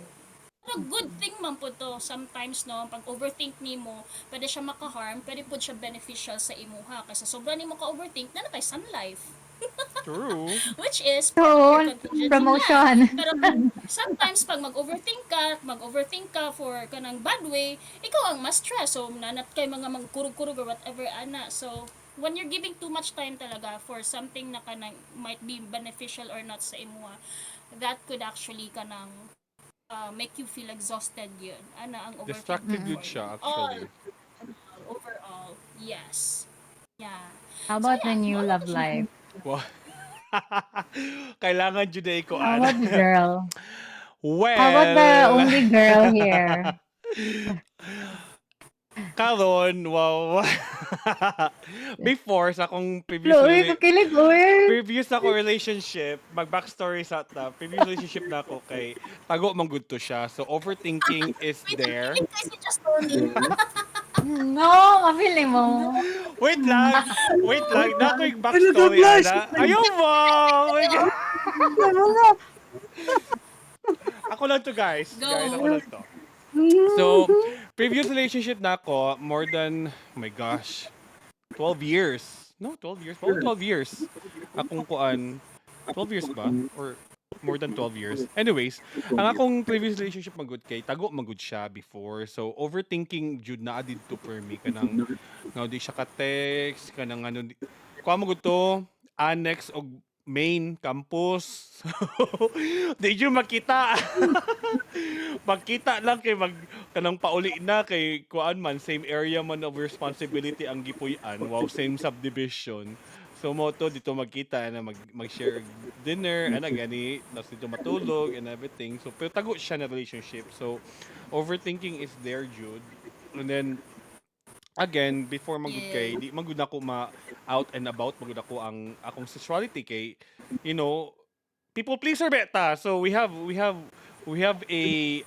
Speaker 6: pero good thing man pud to sometimes no, pag overthink nimo pwede siya maka-harm, pwede pud siya beneficial sa imuha kasi sobra nimo ka overthink na na kay Sun Life,
Speaker 4: True.
Speaker 6: which is
Speaker 5: So,
Speaker 6: contingency plan.
Speaker 5: Promotion.
Speaker 6: Pero sometimes pag mag-overthink ka for kanang bad way, ikaw ang mas stress. So nanat kay mga mangkurog-kurog or whatever ana. So when you're giving too much time talaga for something na kanang might be beneficial or not sa imuha, that could actually kanang make you feel exhausted yun. Ana ang overthinking.
Speaker 4: Destructive yun
Speaker 6: for
Speaker 4: siya,
Speaker 6: me.
Speaker 4: actually.
Speaker 6: All, overall, yes. Yeah.
Speaker 5: How about
Speaker 6: So,
Speaker 5: the
Speaker 6: yeah,
Speaker 5: new
Speaker 6: mao
Speaker 5: love
Speaker 6: na siya.
Speaker 5: life?
Speaker 4: Wow. Kailangan jud ay ko
Speaker 5: How
Speaker 4: ana.
Speaker 5: about the girl?
Speaker 4: Well,
Speaker 5: How about the only girl here?
Speaker 4: Karon, wow. Before sa akong previous
Speaker 5: Uy, kakilig, uy.
Speaker 4: Previous ako relationship, mag backstory sa ta. Previous relationship na ako kay tago man gud to siya. So overthinking is
Speaker 6: Wait,
Speaker 4: there.
Speaker 6: ang kasi just only.
Speaker 5: No, mafili mo.
Speaker 4: Wait lang. Wait lang. Na ako yung backstory
Speaker 1: Nag-blush.
Speaker 4: ana. Ayaw mo. Oh my God.
Speaker 1: Wala.
Speaker 4: Ako lang to, guys.
Speaker 6: Go.
Speaker 4: Guys, ako lang to. So, previous relationship na ako, more than, oh my gosh, 12 years. No, 12 years. Well, 12 years. Akong kuan, 12 years ba? Or more than 12 years. Anyways, ang akong previous relationship magud kay tago magud siya before. So, overthinking jud na didto per me kanang nga di siya ka-text, kanang ano kuha mo gud to annex og main campus. So, di jud makita. Magkita lang kay mag kanang pauli na kay kuan man same area man of responsibility ang gipuy-an. Wow, same subdivision. So mo to dito magkita na mag mag-share dinner ana gani tapos dito matulog and everything. So pero tago siya na relationship. So overthinking is there, jud. And then again, before magud kay di magud ako ma out and about magud ako ang akong sexuality kay people pleaser beta. So we have a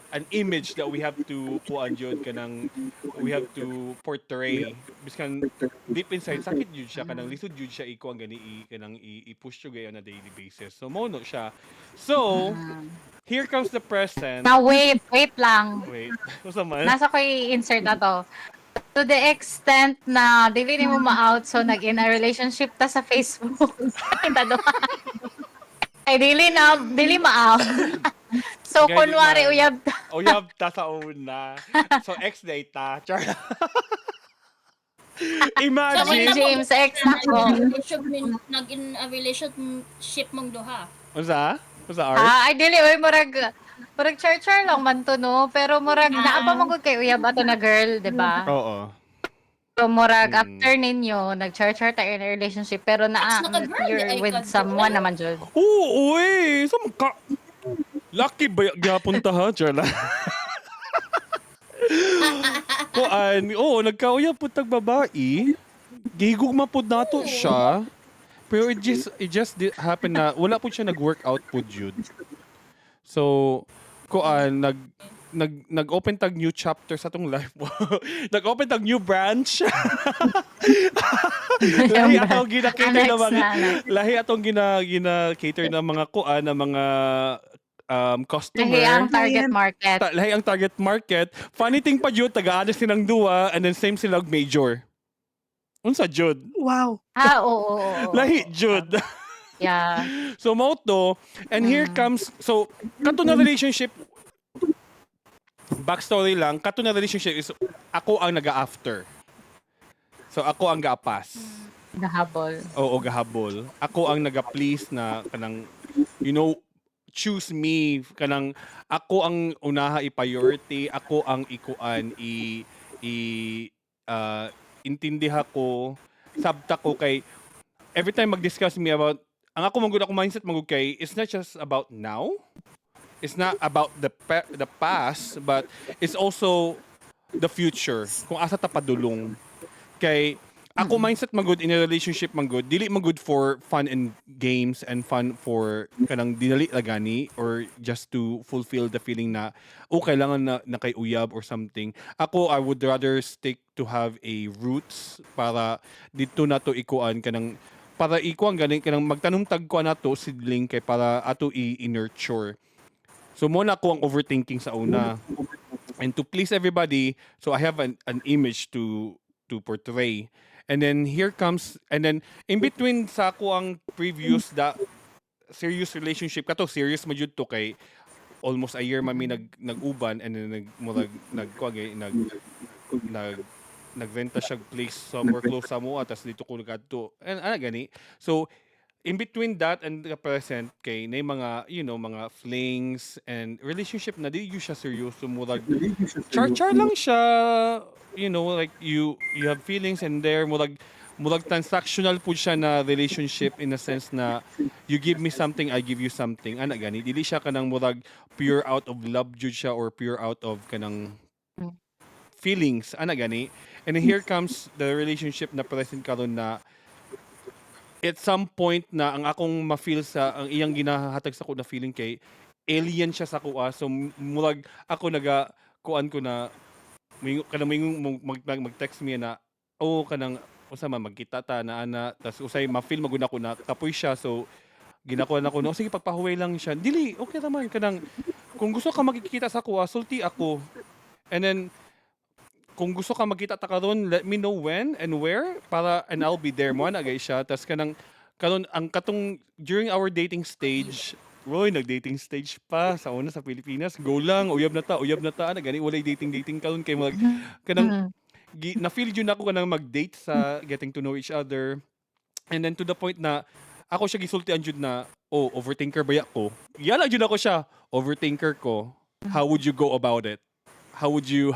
Speaker 4: an image that we have to kuan jud kanang we have to portray biskan deep inside sakit jud siya, kanang lisod jud siya ikuan gani i kanang i-push jud on a daily basis. So mo no siya. So here comes the present.
Speaker 5: Now, wait, wait lang.
Speaker 4: Wait, unsa man?
Speaker 5: Nasa ko i-insert na to. To the extent na dili nimo ma-out, so nag-in a relationship ta sa Facebook. Tado. Ay, dili na, dili ma-out. So,
Speaker 4: Ganit
Speaker 5: kunwari,
Speaker 4: man.
Speaker 5: Uyab ta.
Speaker 4: Uyab ta sa una. So ex data. Char. Imagine.
Speaker 5: James, ex na ko.
Speaker 6: Nag in a relationship mong duha.
Speaker 4: Unsa? Unsa, Art?
Speaker 5: Ah, ay, dili, oy, murag, murag char-char lang man to, no? Pero murag, naa pa man gud kay uyab ato na girl, di ba?
Speaker 4: Oo.
Speaker 5: So, murag, after ninyo, nag-char-char tayo in a relationship, pero naa,
Speaker 6: Ex na ka, girl,
Speaker 5: you're
Speaker 6: di ay
Speaker 5: with
Speaker 6: ka,
Speaker 5: someone
Speaker 6: girl.
Speaker 5: naman, jud.
Speaker 4: Oo, uy! Sa ka... Lucky ba gyapon ta ha? Char lang. Kuan, oo, nagkauyab pud tag babae. Gihigugma pud nato siya. Pero it just did happen na wala pud siya nag-workout pud jud. So, kuan nag nag nag-open tag new chapter sa atong life. Nag-open tag new branch. Lahi atong gina-cater na
Speaker 5: Annex
Speaker 4: mga
Speaker 5: na, annex.
Speaker 4: Lahi atong gina cater na mga kuan na mga customer.
Speaker 5: Lahi ang target market.
Speaker 4: Lahi ang target market. Funny thing pa jud, taga-alis silang duwa and then same sila og major. Unsa jud?
Speaker 1: Wow.
Speaker 5: Ah, oo.
Speaker 4: Lahi jud. So mo to, and here comes, so kato na relationship, backstory lang, kato na relationship is ako ang naga-after. So ako ang gaapas.
Speaker 5: Gahabol.
Speaker 4: Oo, gahabol. Ako ang naga-please na kanang choose me, kanang ako ang unaha i-priority, ako ang ikuan i intindiha ko, sabta ko kay every time mag-discuss me about ang ako man gud, ako mindset man gud kay it's not just about now, it's not about the past, but it's also the future, kung asa ta padulong. Kay ako mindset man gud in a relationship man gud, dili man gud for fun and games and fun for kanang dinali ra gani or just to fulfill the feeling na, oh, kailangan na kay uyab or something. Ako, I would rather stick to have a roots para dito na to ikuan, kanang para ikuan gani, kanang magtanom tag kuan nato seedling kay para ato i-nurture. So mo na ako ang overthinking sa una and to please everybody, so I have an image to portray. And then here comes, and then in between sa ako ang previous da serious relationship, kato serious man jud to kay almost a year mami nag-uban, and then nag murag nag kuwan gay, nag nag nagrenta siya place somewhere close sa mo, tas dito ko ngadto and ana gani. So in between that and the present, kay na mga mga flings and relationship na di yun siya seryoso, murag char-char lang siya, like you have feelings and there murag transactional po siya na relationship in a sense na you give me something, I give you something, ana gani. Dili siya kanang murag pure out of love jud siya or pure out of kanang feelings, ana gani. And then here comes the relationship na present karon na at some point na ang akong ma-feel sa ang iyang ginahatag sa ko na feeling kay alien siya sa kuha. So murag ako naga kuan ko na kanang mag-text me na, oh, kanang usa man magkita ta na ana, tas usay ma-feel magud ako na kapoy siya, so ginakuha na ko no, sige, pagpahuway lang siya. Dili okay ra man, kanang kung gusto ka magkikita sa kuha, sulti ako, and then kung gusto ka magkita ta karon, let me know when and where para and I'll be there mo na gay siya. Tas kanang karon ang katong during our dating stage, Roy, nag-dating stage pa sa una sa Pilipinas. Go lang, uyab na ta, uyab na ta. Ana gani, walay dating dating karon kay mag kanang na-feel yun ako kanang mag-date sa getting to know each other. And then to the point na ako siya gisultian jud na, "Oh, overthinker ba ko?" Yala jud ako siya, "Overthinker ko. How would you go about it? How would you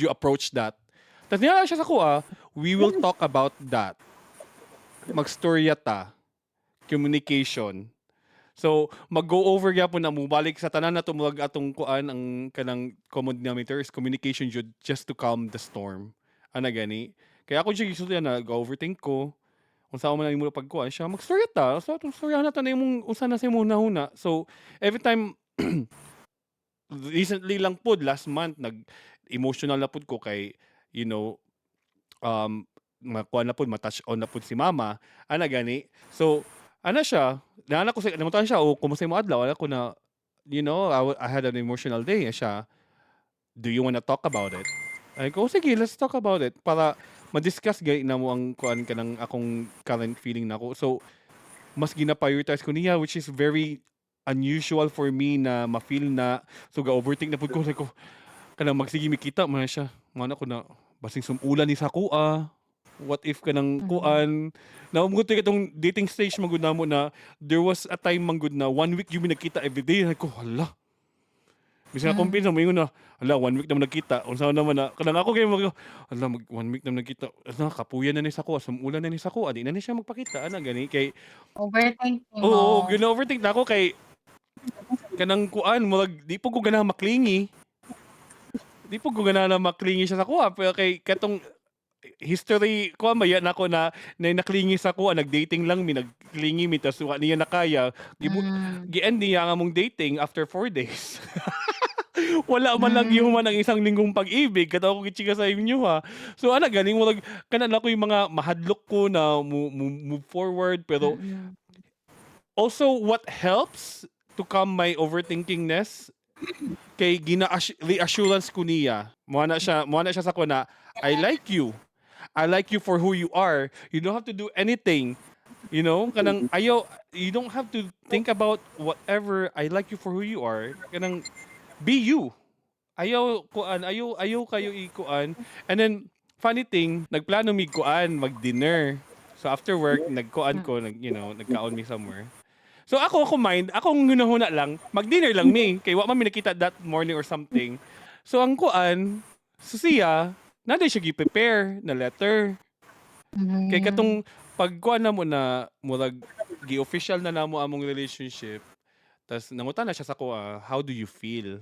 Speaker 4: approach that?" Tapos niya siya sa kuha, "We will talk about that. Magstorya ta. Communication." So, mag-go over gyapon na mubalik sa tanan na murag atong kuan, ang kanang common denominator is communication jud, just to calm the storm. Ana gani. Kaya ako siya gisultian na go overthink ko. Unsa man nimo pagkuan siya, magstorya ta. So atong storya na ta na imong unsa na sa imong hunahuna. So, every time recently lang pod, last month, nag emotional na pod ko kay makuha na pod, ma-touch on na pod si mama, ana gani. So ana siya, naana ko sa namutan siya, "Oh, kumusta imong adlaw?" Ana ko na, "I had an emotional day." Siya, "Do you wanna talk about it?" Ay ko, "Sige, let's talk about it," para ma-discuss gay na mo ang kuan, kanang akong current feeling nako. So mas gina-prioritize ko niya, which is very unusual for me na ma-feel na. So ga-overthink na pud ko, sabi ko kanang magsige mikita man na siya, mana ko na basing sumulan ni sa kuha, what if kanang kuan naumgot katong dating stage man gud namo na there was a time man gud na one week yung nagkita everyday. Ko, hala, bisan akong pinsan moingon na, "Hala, one week naman nagkita, unsa naman na?" Kanang ako kay mag, hala, mag one week naman nagkita, ano, kapuyan na ni sa kuha, sumulan na ni sa kuha, di na ni siya magpakita, ana gani kay
Speaker 5: Overthink
Speaker 4: Oo,
Speaker 5: mo.
Speaker 4: Gina-overthink na ako kay kanang kuan, murag di po ko ganahan ma-clingy. Di po ko ganahan na ma-clingy siya sa kuha, pero kay katong history ko maya nako na na-clingy sa kuha, nag-dating lang mi, nag-clingy mi, tas wa niya nakaya. Gi-end niya ang among dating after 4 days. Wala man lang gihuman ang isang linggong pag-ibig kato ako gichika sa inyo ha. So ana ganing murag kana na ko yung mga mahadlok ko na move forward, pero also what helps to calm my overthinkingness kay gina reassurance ko niya. Mo na siya sa ko na, "I like you. I like you for who you are. You don't have to do anything. Kanang ayaw, you don't have to think about whatever. I like you for who you are. Kanang be you. Ayaw kuan, ayaw ayaw kayo ikuan." And then funny thing, nagplano mi kuan mag-dinner. So after work, nagkuan ko, nag you know, nagkaon mi somewhere. So ako mind, akong hunahuna lang, mag-dinner lang mi kay wa man mi nakita that morning or something. So ang kuan, so siya, naa siya gi-prepare na letter. Kay katong pagkuan na mo na murag gi-official na namo among relationship, tas nangutana siya sa ako, "How do you feel?"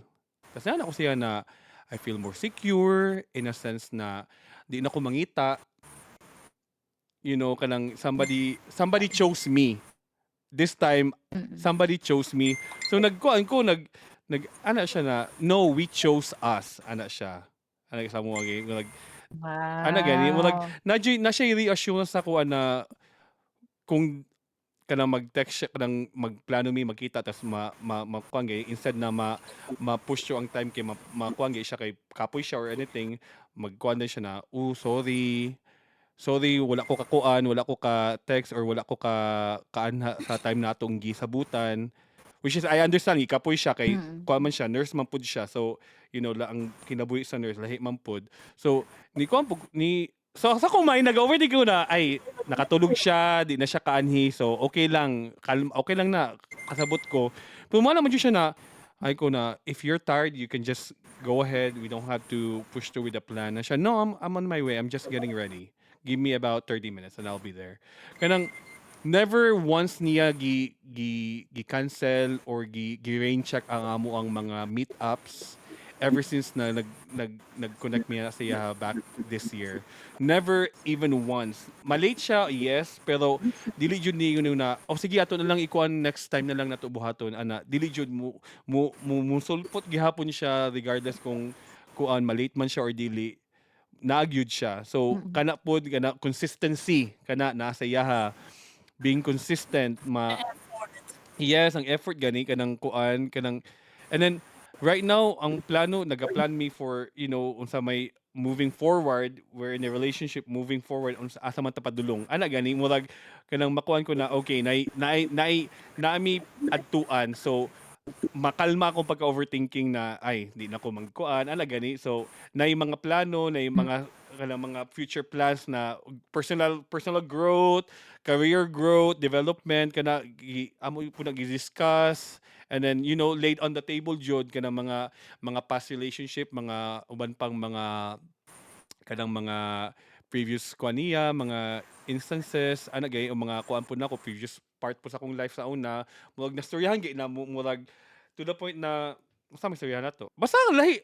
Speaker 4: Tas naa ko siya na I feel more secure in a sense na di na ko mangita. Kanang somebody chose me. This time somebody chose me. So nagkuan ko, nag nag ana siya na, "No, we chose us," ana siya. Ana sa mo nag ana gani murag na siya reassurance sa kuan na kung kanang mag-text siya, kanang magplano mi magkita, tas ma ma makuan gay instead na ma ma-push yo ang time kay ma makuan gay siya kay kapoy siya or anything, magkuan na siya na, "Oh, sorry. Sorry, wala ko kakuan, wala ko ka text or wala ko ka kaanha sa time na atong gisabutan." Which is I understand, gikapoy siya kay kuan man siya, nurse man pud siya. So, la ang kinabuhi sa nurse lahi man pud. So, ni kuan pud ni, so sa akong mind nag-overthink ko na ay nakatulog siya, di na siya kaanhi. So, okay lang, kalm, okay lang na kasabot ko. Pero mo naman jud siya na ay ko na if you're tired, you can just go ahead. We don't have to push through with the plan. Na siya, "No, I'm on my way. I'm just getting ready. Give me about 30 minutes and I'll be there." Kanang never once niya gi gi gi cancel or gi gi rain check ang amo ang mga meetups ever since na nag nag nag-connect niya sa iya back this year. Never even once. Malate siya, yes, pero dili jud ni yun na, "Oh sige, ato na lang ikuan, next time na lang nato buhaton," ana. Dili jud mo musulpot gihapon siya regardless kung kuan malate man siya or dili, naagyud siya. So kana pod, kana consistency kana nasa iyaha, being consistent ma. Yes, ang effort gani, kanang kuan, kanang and then right now ang plano, nagaplan me for unsa may moving forward. We're in a relationship moving forward, unsa asa man ta padulong, ana gani, murag kanang makuan ko na okay, nay nay nay naami adtuan, so makalma akong pagka-overthinking na ay di na ko magkuan, ana gani. So nay mga plano, nay mga kanang mga future plans na personal growth, career growth, development, kana gi, amo po nag-discuss and then laid on the table jud kana mga past relationship, mga uban pang mga kanang mga previous kuan niya, mga instances ana gay, o mga kuan po nako, previous part po sa akong life sa una, murag nastoryahan gay na murag to the point na basta may storyahan nato. Basta ang lahi,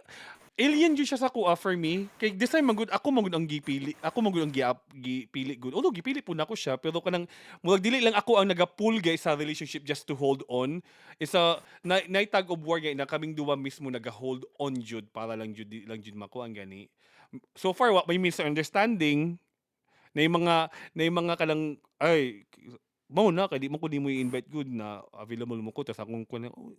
Speaker 4: alien jud siya sa kuha for me. Kay this time magud ako magud ang gipili, ako magud ang gipili gud. Although gipili po nako siya, pero kanang murag dili lang ako ang naga-pull gay sa relationship just to hold on. Isa na na tug of war gay na kaming duwa mismo naga-hold on jud para lang jud di lang jud makuha ang gani. So far wa may misunderstanding na yung mga kanang ay mao na kay di mo ko di mo i-invite good na available mo ko, tas akong kuan, oh,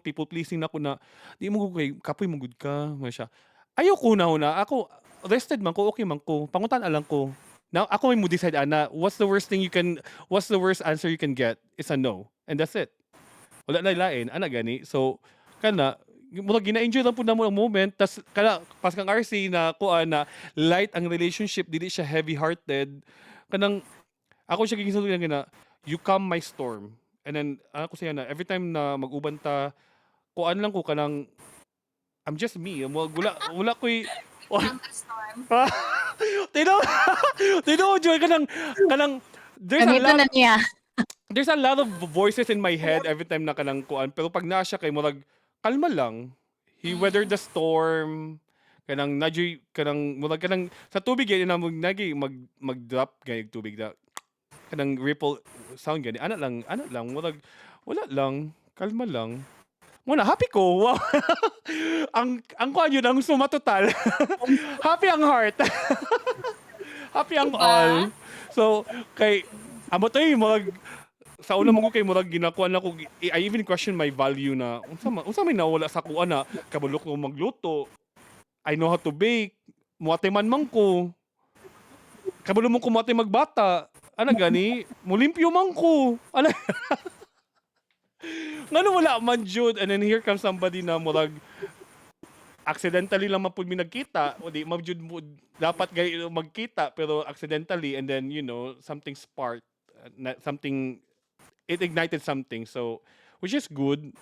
Speaker 4: people pleasing na ko na di mo ko kay kapoy mo gud ka mo siya. Ayaw ko na una ako, rested man ko, okay man ko, pangutan lang ko. Now ako may mo decide ana, what's the worst answer you can get is a no and that's it. Wala na lain, ana gani. So kana murag gina-enjoy lang pud namo ang moment, tas kana pas kang RC na kuan na light ang relationship, dili siya heavy hearted. Kanang ako siya giginsulti na you calm my storm, and then ako siya na every time na mag-uban ta, kuan lang ko, kanang I'm just me. Wala ko'y
Speaker 6: Calm a storm.
Speaker 4: Tino tino Joy, kanang there's a
Speaker 5: Ganito
Speaker 4: lot
Speaker 5: na niya.
Speaker 4: There's a lot of voices in my head every time na kanang kuan, pero pag naa siya kay murag kalma lang. He weathered the storm, kanang nadyoy kanang murag kanang sa tubig gani na mag nagi mag mag drop gani tubig na kanang ripple sound gani, ana lang, ana lang, murag wala lang, kalma lang. Mo na happy ko. Wow. Ang kuan yun ang suma total, happy ang heart, happy ang
Speaker 6: Diba?
Speaker 4: all. So kay amo tayo murag sa una mo ko kay murag ginakuan ako, I even question my value na unsa may nawala sa kuan na kabalo ko magluto, I know how to bake, muate man man ko, kabalo mo kumate magbata, ana gani, mulimpyo man ko, ana ngano wala man jud. And then here comes somebody na murag accidentally lang man pud mi nagkita, o di man jud mo dapat gay magkita, pero accidentally, and then something sparked na something. It ignited something. So, which is good.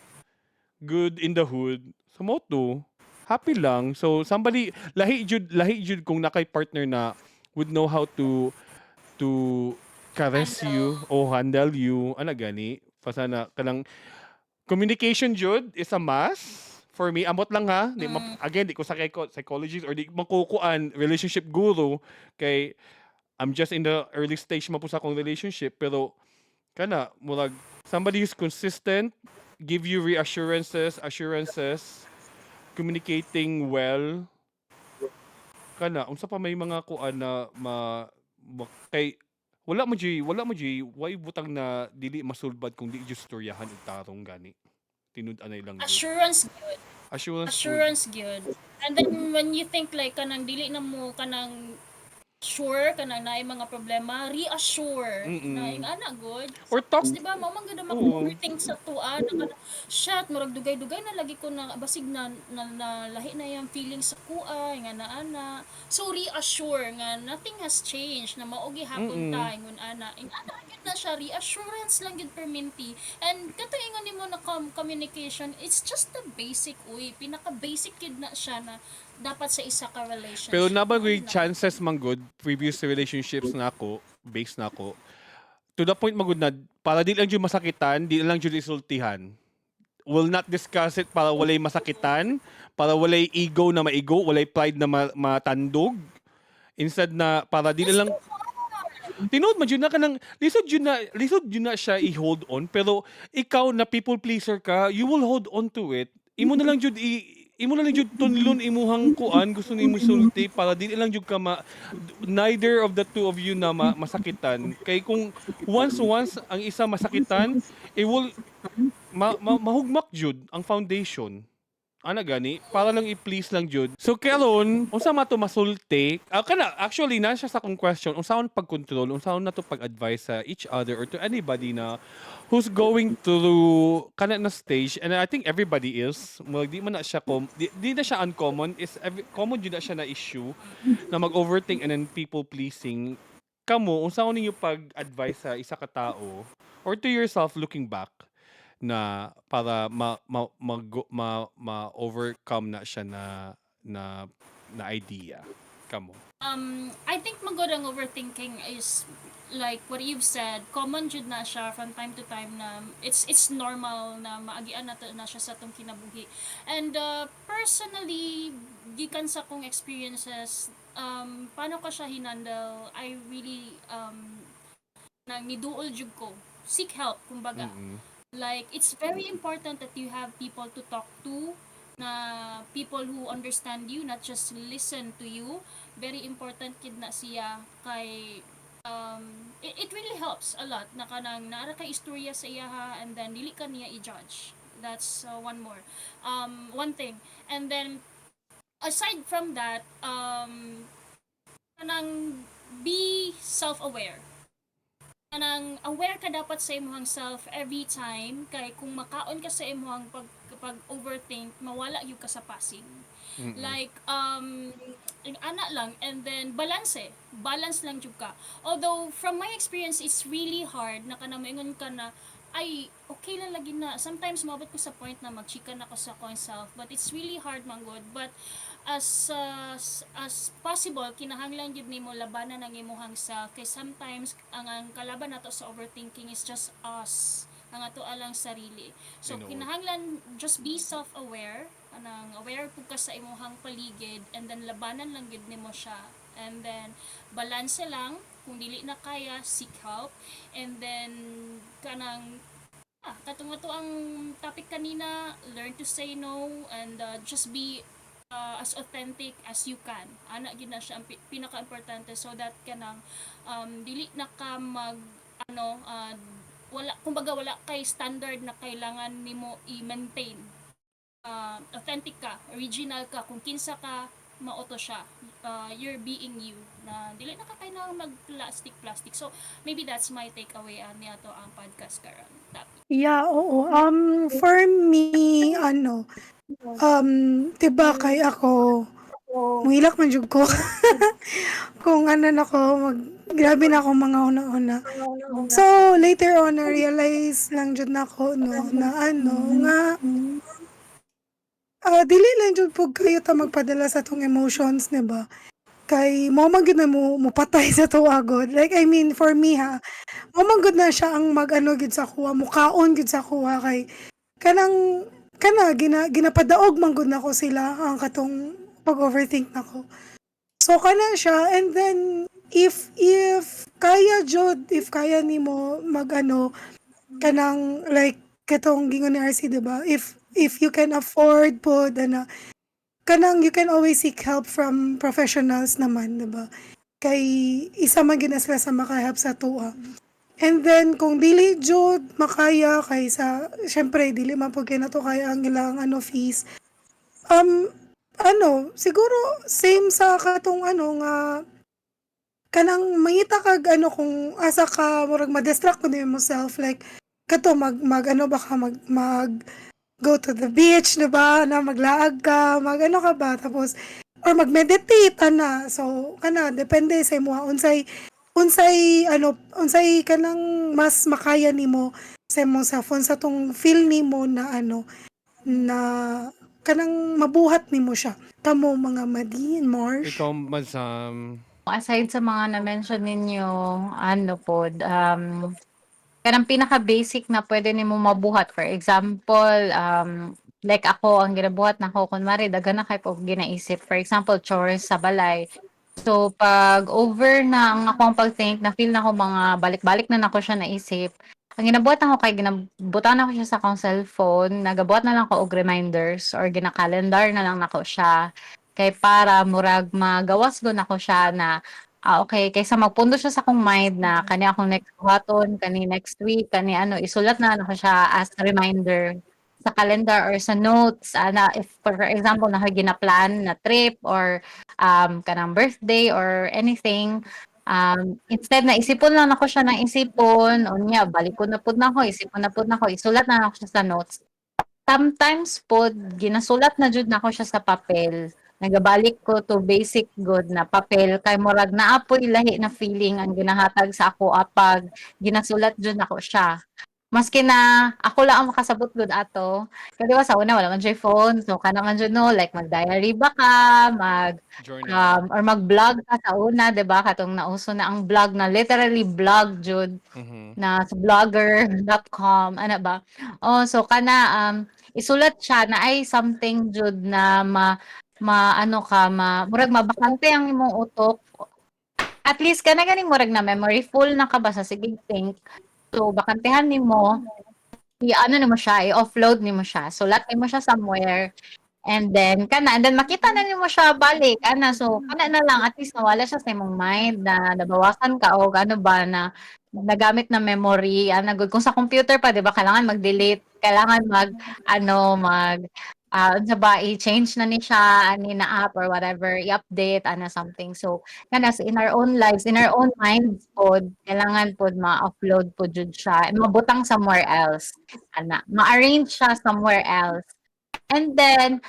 Speaker 4: Good in the hood. So, mao to. Happy lang. So, somebody, lahi jud kung naa kay partner na would know how to caress you o handle you. Ana gani? Pasana kanang communication jud is a must for me. Amot lang ha. Di, again, di ko sa psychologist or di makukuan relationship guru kay I'm just in the early stage man po sa akong relationship, pero kana murag somebody who's consistent, give you reassurances, assurances, communicating well. Kana unsa pa may mga kuan na ma kay wala mo jud way butang na dili masulbad kung di jud storyahan og tarong gani. Tinud-anay lang jud.
Speaker 6: Assurance gyud.
Speaker 4: Assurance good.
Speaker 6: Assurance gyud. And then when you think like kanang dili na mo kanang sure kanang naay mga problema, reassure na ing-ana gud.
Speaker 4: Or talk.
Speaker 6: Tapos di ba mao man gud ang overthink sa tua na kanang shit, murag dugay-dugay na lagi ko na basig na lahi na yung feeling sa kuha nga na ana. So reassure nga nothing has changed, na mao gihapon ta ingon ana. Ing ana gyud na siya, reassurance lang gyud perminti. And katong ingon nimo na communication, it's just the basic, uy, pinaka basic gyud na siya na dapat sa isa ka relationship.
Speaker 4: Pero naa ba
Speaker 6: Ano na.
Speaker 4: Chances man good previous relationships na ako, based na ako, to the point magud na para di lang jud masakitan, di lang jud isultihan. Will not discuss it para walay masakitan, para walay ego na maigo, walay pride na matandog. Instead na para di lang. Tinuod man jud na kanang lisod jud na siya i-hold on, pero ikaw na people pleaser ka, you will hold on to it. Imo na lang jud tunlon imuhang kuan gusto nimo sulti para di lang jud ka ma, neither of the two of you na masakitan, kay kung once once ang isa masakitan, it will mahugmak jud ang foundation. Ana gani, para lang i-please lang jud. So karon, unsa man to masulti? Ah, kana actually na siya sa akong question, unsaon pag-control, unsaon na to pag-advise sa each other or to anybody na who's going through kana na stage, and I think everybody is, murag di man na siya di na siya uncommon, is every, common jud na siya na issue na mag-overthink and then people pleasing. Kamo, unsaon ninyo pag-advise sa isa ka tao or to yourself looking back na para ma overcome na siya na idea, kamo?
Speaker 6: I think magod ang overthinking is like what you've said, common jud na siya from time to time na it's normal na maagian na, to, na siya sa atong kinabuhi. And personally, gikan sa akong experiences, paano ko siya hinandle, I really nang niduol jud ko. Seek help, kumbaga. Like, it's very important that you have people to talk to, na people who understand you, not just listen to you. Very important gyud na siya kay it really helps a lot na kanang naa ra kay istorya sa iyaha and then dili ka niya i-judge. That's one more. One thing. And then aside from that, kanang be self-aware, kanang aware ka dapat sa imong self every time kay kung makaon ka sa imong pag overthink, mawala gyud ka sa passing. Like ana lang, and then balance eh. Balance lang jud ka. Although from my experience, it's really hard na kanang moingon ka na ay okay lang lagi na. Sometimes moabot ko sa point na magchika na ko sa akong self, but it's really hard man gud. But as possible, kinahanglan gyud nimo labanan ang imuhang self kay sometimes ang kalaban nato sa overthinking is just us, ang ato alang sarili. So
Speaker 4: Tinuod.
Speaker 6: Kinahanglan just be self-aware, anang aware pud ka sa imuhang paligid, and then labanan lang gyud nimo siya and then balance lang. Kung dili na kaya, seek help. And then kanang katong ato ang topic kanina, learn to say no and just be as authentic as you can. Ana gyud na siya ang pinaka-importante so that kanang dili na ka mag ano wala, kumbaga wala kay standard na kailangan nimo i-maintain. Authentic ka, original ka, kung kinsa ka, mao to siya. You're being you na dili na ka kailangan mag plastic plastic. So maybe that's my takeaway ani ato ang podcast karon. Tapi.
Speaker 1: Yeah, oo. For me, ano, 'di ba kay ako, Muhilak man jud ko. Kung ano na ko, mag, grabe na ako mga una-una. So, later on, na realize lang jud nako, no, na ano, nga, dili lang jud pud kayo ta magpadala sa atong emotions, di ba? Kay mo man gyud na mo mupatay sa tuwa gud. Like, I mean, for me ha, mo man gud na siya ang mag-ano gud sa kuha, mukaon gud sa kuha kay kanang kana ginapadaog man gud nako sila ang katong pag-overthink nako. So kana siya, and then if kaya jud, if kaya nimo mag-ano kanang like katong gingon ni RC, diba? If you can afford pod ana, kanang you can always seek help from professionals naman, diba? Kay isa man gyud na sila sa makahelp sa tuwa. And then kung dili jud makaya kay sa syempre dili man pud kay nato kaya ang ilang ano fees. Ano, siguro same sa katong ano nga kanang mangita kag ano kung asa ka murag ma-distract ko nimo self, like kato mag mag ano baka mag mag go to the beach, diba, na maglaag ka, mag ano ka ba, tapos or mag-meditate ana. So kana depende sa imo unsay ano, unsay kanang mas makaya nimo sa imong cellphone sa tong feel nimo na ano na kanang mabuhat nimo siya kamo, mga Madin, Marsh.
Speaker 4: Ikaw, Mazam.
Speaker 5: Aside sa mga na-mention ninyo, ano po, kanang pinaka-basic na pwede nimo mabuhat. For example, like ako, ang ginabuhat nako, kunwari, daghan na kay po ginaisip. For example, chores sa balay. So, pag over na ang akong pag-think, na feel na ako mga balik-balik na nako siya naisip, ang ginabuhat nako kay ginabutan nako siya sa akong cellphone, nagabuhat na lang ko og reminders or gina-calendar na lang nako siya. Kay para murag magawas gud nako siya na okay, kaysa magpundo siya sa akong mind na kani akong next buhaton, kani next week, kani ano, isulat na nako siya as a reminder sa calendar or sa notes ana. If for example na ginaplan na trip or kanang birthday or anything, instead na isipon lang nako siya ng isipon, unya balikon na pud nako, isipon na pud nako, isulat na nako siya sa notes. Sometimes pod ginasulat na jud nako siya sa papel. Nagabalik ko to basic good na papel kay murag naapoy lahi na feeling ang ginahatag sa ako apag ginasulat jud nako siya. Maski na ako lang ang makasabot gud ato. Kay di ba sa una wala man jud phone, so kana man jud, no, like mag-diary ba ka, mag
Speaker 4: Journal.
Speaker 5: Or mag-blog ka sa una, 'di ba? Katong nauso na ang blog na literally blog jud na sa blogger.com ana ba. Oh, so kana isulat siya na ay something jud na ma ma ano ka, ma murag mabakante ang imong utok. At least kana ganing murag na memory full na ka ba sa sige think. So bakantehan nimo, i-ano nimo siya, i-offload nimo siya. Sulat nimo siya somewhere. And then kana and then makita na nimo siya balik ana. So kana na lang, at least nawala siya sa imong mind na nabawasan ka og ano ba na nagamit na memory ana gud. Kung sa computer pa, di ba, kailangan mag-delete, kailangan mag ano, mag unsa ba, i-change na ni siya ani na app or whatever, i-update ana something. So kana so in our own lives, in our own minds pod, kailangan pod ma-upload pod jud siya, mabutang somewhere else ana, ma-arrange siya somewhere else. And then,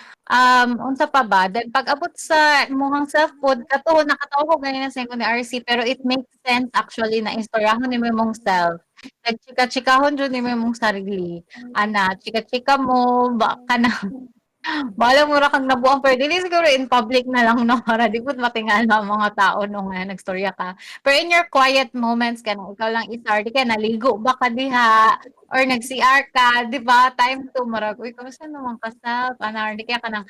Speaker 5: unsa pa ba? Then pag-abot sa imong self pod, kato nakatawo ko ganina sa ingon ni RC, pero it makes sense actually na istoryahon nimo imong self. Nagchika-chikahon jud nimo imong sarili. Ana, chika-chika mo ba kana bahala mo ra kang nabuang, pero dili siguro in public na lang, no, para di pud matingala ang mga tao, no, nga nagstorya ka. Pero in your quiet moments, kanang ikaw lang isa or di kaya naligo ba ka diha or nag-CR ka, di ba? Time to murag, "Uy, kamusta naman ka, self?" Ana, or di kaya kanang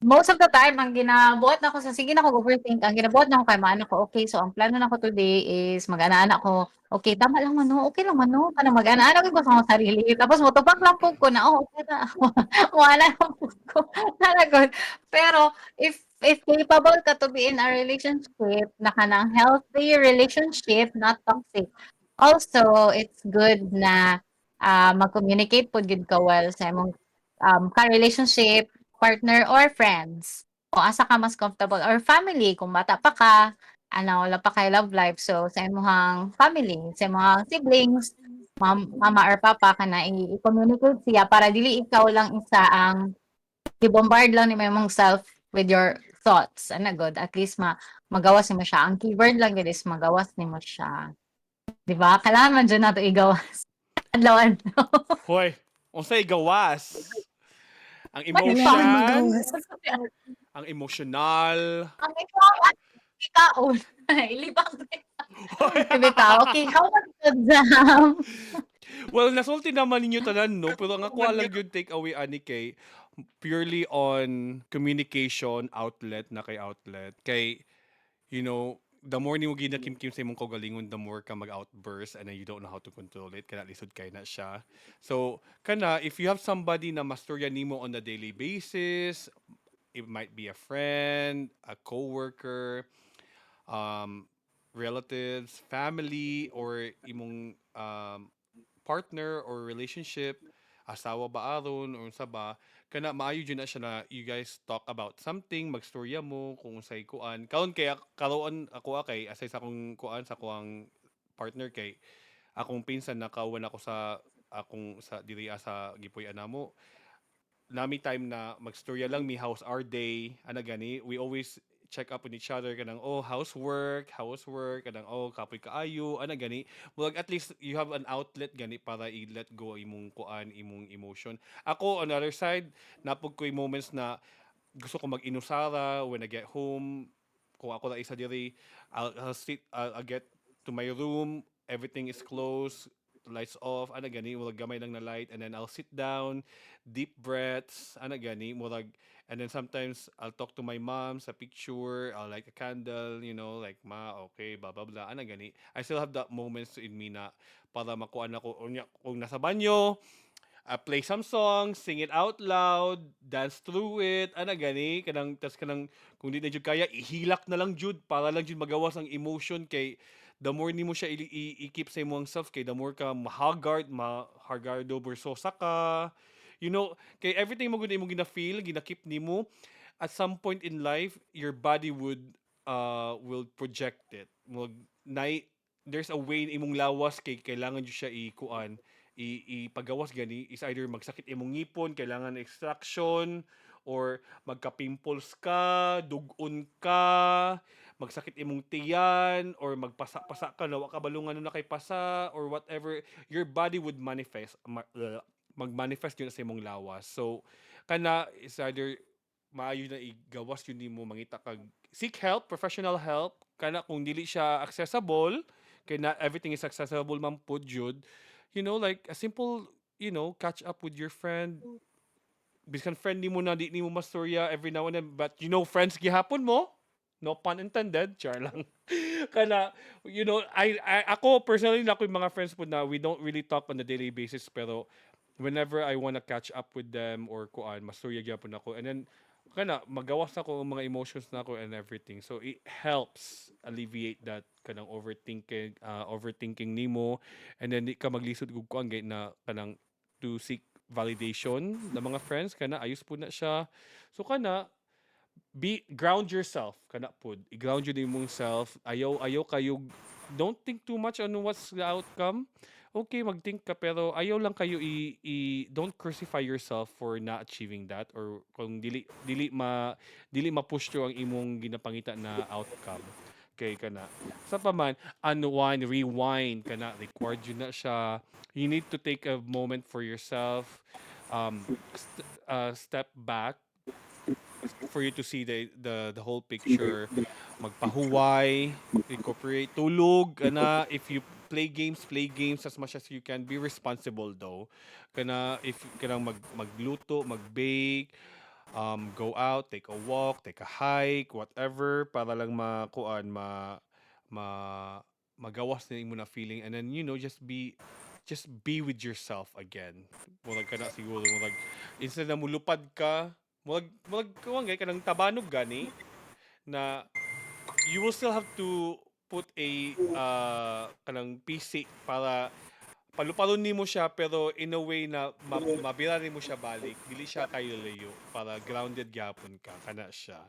Speaker 5: most of the time ang ginabuhat nako sa sige na ko overthink, ang ginabuhat nako kay maano ko, okay, so ang plano nako today is mag-ana-ana ko. Okay, tama lang man, no, okay lang man, no, kanang mag-ana-ana ko sa akong sarili. Tapos motubag lang pud ko na, oh, okay na. Wala lang pud ko. Talagon. Pero if capable ka to be in a relationship na kanang healthy relationship, not toxic. Also, it's good na mag-communicate pud gid ka well sa imong ka-relationship, partner or friends. O asa ka mas comfortable or family kung bata pa ka, ano, wala pa kay love life. So sa imong family, sa imong siblings, mama or papa ka na i-communicate siya para dili ikaw lang isa ang i-bombard lang ni imong self with your thoughts, ana gud, at least magawas nimo siya. Ang keyword lang gud is magawas nimo siya. Di ba? Kailangan man dyan nato igawas. Adlaw-adlaw.
Speaker 4: Hoy, unsay gawas? Ang
Speaker 1: Kailangan
Speaker 4: emotion,
Speaker 1: magawas.
Speaker 4: Ang emotional.
Speaker 5: Ang ikaw, ikaon. Ilibang. Bitaw. Okay, how about you, Jam?
Speaker 4: Well, nasulti naman ninyo tanan, no? Pero ang ako lang yung take away ani kay purely on communication outlet na kay outlet. Kay, the more nimo ginakimkim sa imong kaugalingon, the more ka mag-outburst and then you don't know how to control it. Kana lisod kay na siya. So, kana, if you have somebody na mastorya nimo on a daily basis, it might be a friend, a coworker, relatives, family, or imong partner or relationship, asawa ba aron or unsa ba, kana maayo jud na siya na you guys talk about something, magstorya mo kung unsay kuan. Karon kay karon ako kay asay sa akong kuan, sa akong partner, kay akong pinsan nakauwan ako sa akong sa diri sa gipuy-an namo. Nami time na magstorya lang mi, how's our day, ana gani. We always check up on each other, kanang, "Oh, how's work? How's work?" Kanang, "Oh, kapoy kaayo," ana gani. Murag at least you have an outlet gani para i-let go imong kuan, imong emotion. Ako, on the other side, napog ko'y moments na gusto ko mag-inusara when I get home. Kung ako na isa diri, I'll get to my room, everything is closed, lights off, ana gani, murag gamay lang na light, and then I'll sit down, deep breaths, ana gani, murag, and then sometimes I'll talk to my mom sa picture, I'll light a candle, like, "Ma, okay, blah, blah, blah," ana gani. I still have that moments in me na para makuan ako, unya, kung nasa banyo, play some songs, sing it out loud, dance through it, ana gani, kanang tas kanang kung di na jud kaya, ihilak na lang jud para lang jud magawas ang emotion, kay the more nimo siya i-keep sa imong self, kay the more ka mahagard, mahagardo bursosa ka. Kay everything mo gud imong gina-feel, gina-keep nimo, at some point in life your body would will project it. Mag nay there's a way imong lawas kay kailangan jud siya i-kuan, ipagawas gani, is either magsakit imong ngipon, kailangan extraction, or magka-pimples ka, dugon ka, magsakit imong tiyan, or magpasa-pasa ka na wa ka balo ngano na kay pasa or whatever, your body would manifest, mag-manifest yun sa imong lawas. So kana is either maayo na igawas yun nimo, mangita kag seek help, professional help, kana kung dili siya accessible, kay not everything is accessible man pud jud. Like a simple, catch up with your friend. Bisan friend nimo na di nimo mastorya every now and then, but friends gihapon mo. No pun intended, char lang. Kana, I ako personally na ako yung mga friends po na we don't really talk on a daily basis, pero whenever I wanna catch up with them or kuan, mastorya gyapon ako. And then kana magawas ako ang mga emotions nako and everything. So it helps alleviate that kanang overthinking nimo, and then di ka maglisod og kuan gay na kanang to seek validation ng mga friends, kana ayos pud na siya. So kana be ground yourself, kana pud. I-ground jud imong self. Ayaw kayo, don't think too much on what's the outcome. Okay, mag-think ka, pero ayaw lang kayo i don't crucify yourself for not achieving that or kung dili ma-push through ang imong ginapangita na outcome. Kay kana sa pa man, unwind, rewind, kana required yun na siya. You need to take a moment for yourself, step back for you to see the whole picture. Magpahuway, recuperate, tulog, kana if you play games, play games as much as you can. Be responsible though. Kana if kanang magluto, mag-bake, go out, take a walk, take a hike, whatever, para lang makuan, ma magawas na imo na feeling, and then just be with yourself again. Murag kana siguro, murag instead na mulupad ka, murag kuan gay kanang tabanog gani na you will still have to put a kanang PC para paluparon nimo siya, pero in a way na mabira nimo siya balik, dili siya kayo layo, para grounded gyapon ka, kana siya.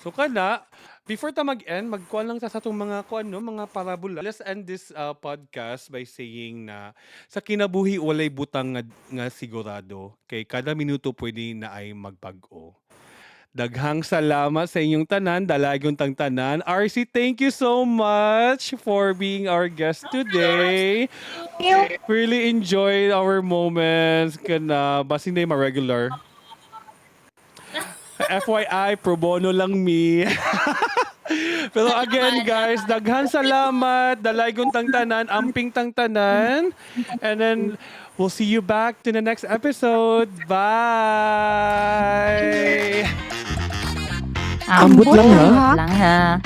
Speaker 4: So kana, before ta mag-end, magkuan lang ta sa atong mga kuan, no, mga parabola. Let's end this podcast by saying na sa kinabuhi walay butang nga sigurado, kay kada minuto pwede na ay magbag-o. Daghang salamat sa inyong tanan, dalagyong tang tanan. RC, thank you so much for being our guest today. Really enjoyed our moments. Kana, basin na yung ma-regular. FYI, pro bono lang me. Pero again, guys, daghan salamat. Dalaygon tang tanan, amping tang tanan. And then, we'll see you back to the next episode. Bye!
Speaker 3: Ambot lang, ha?
Speaker 2: Lang ha.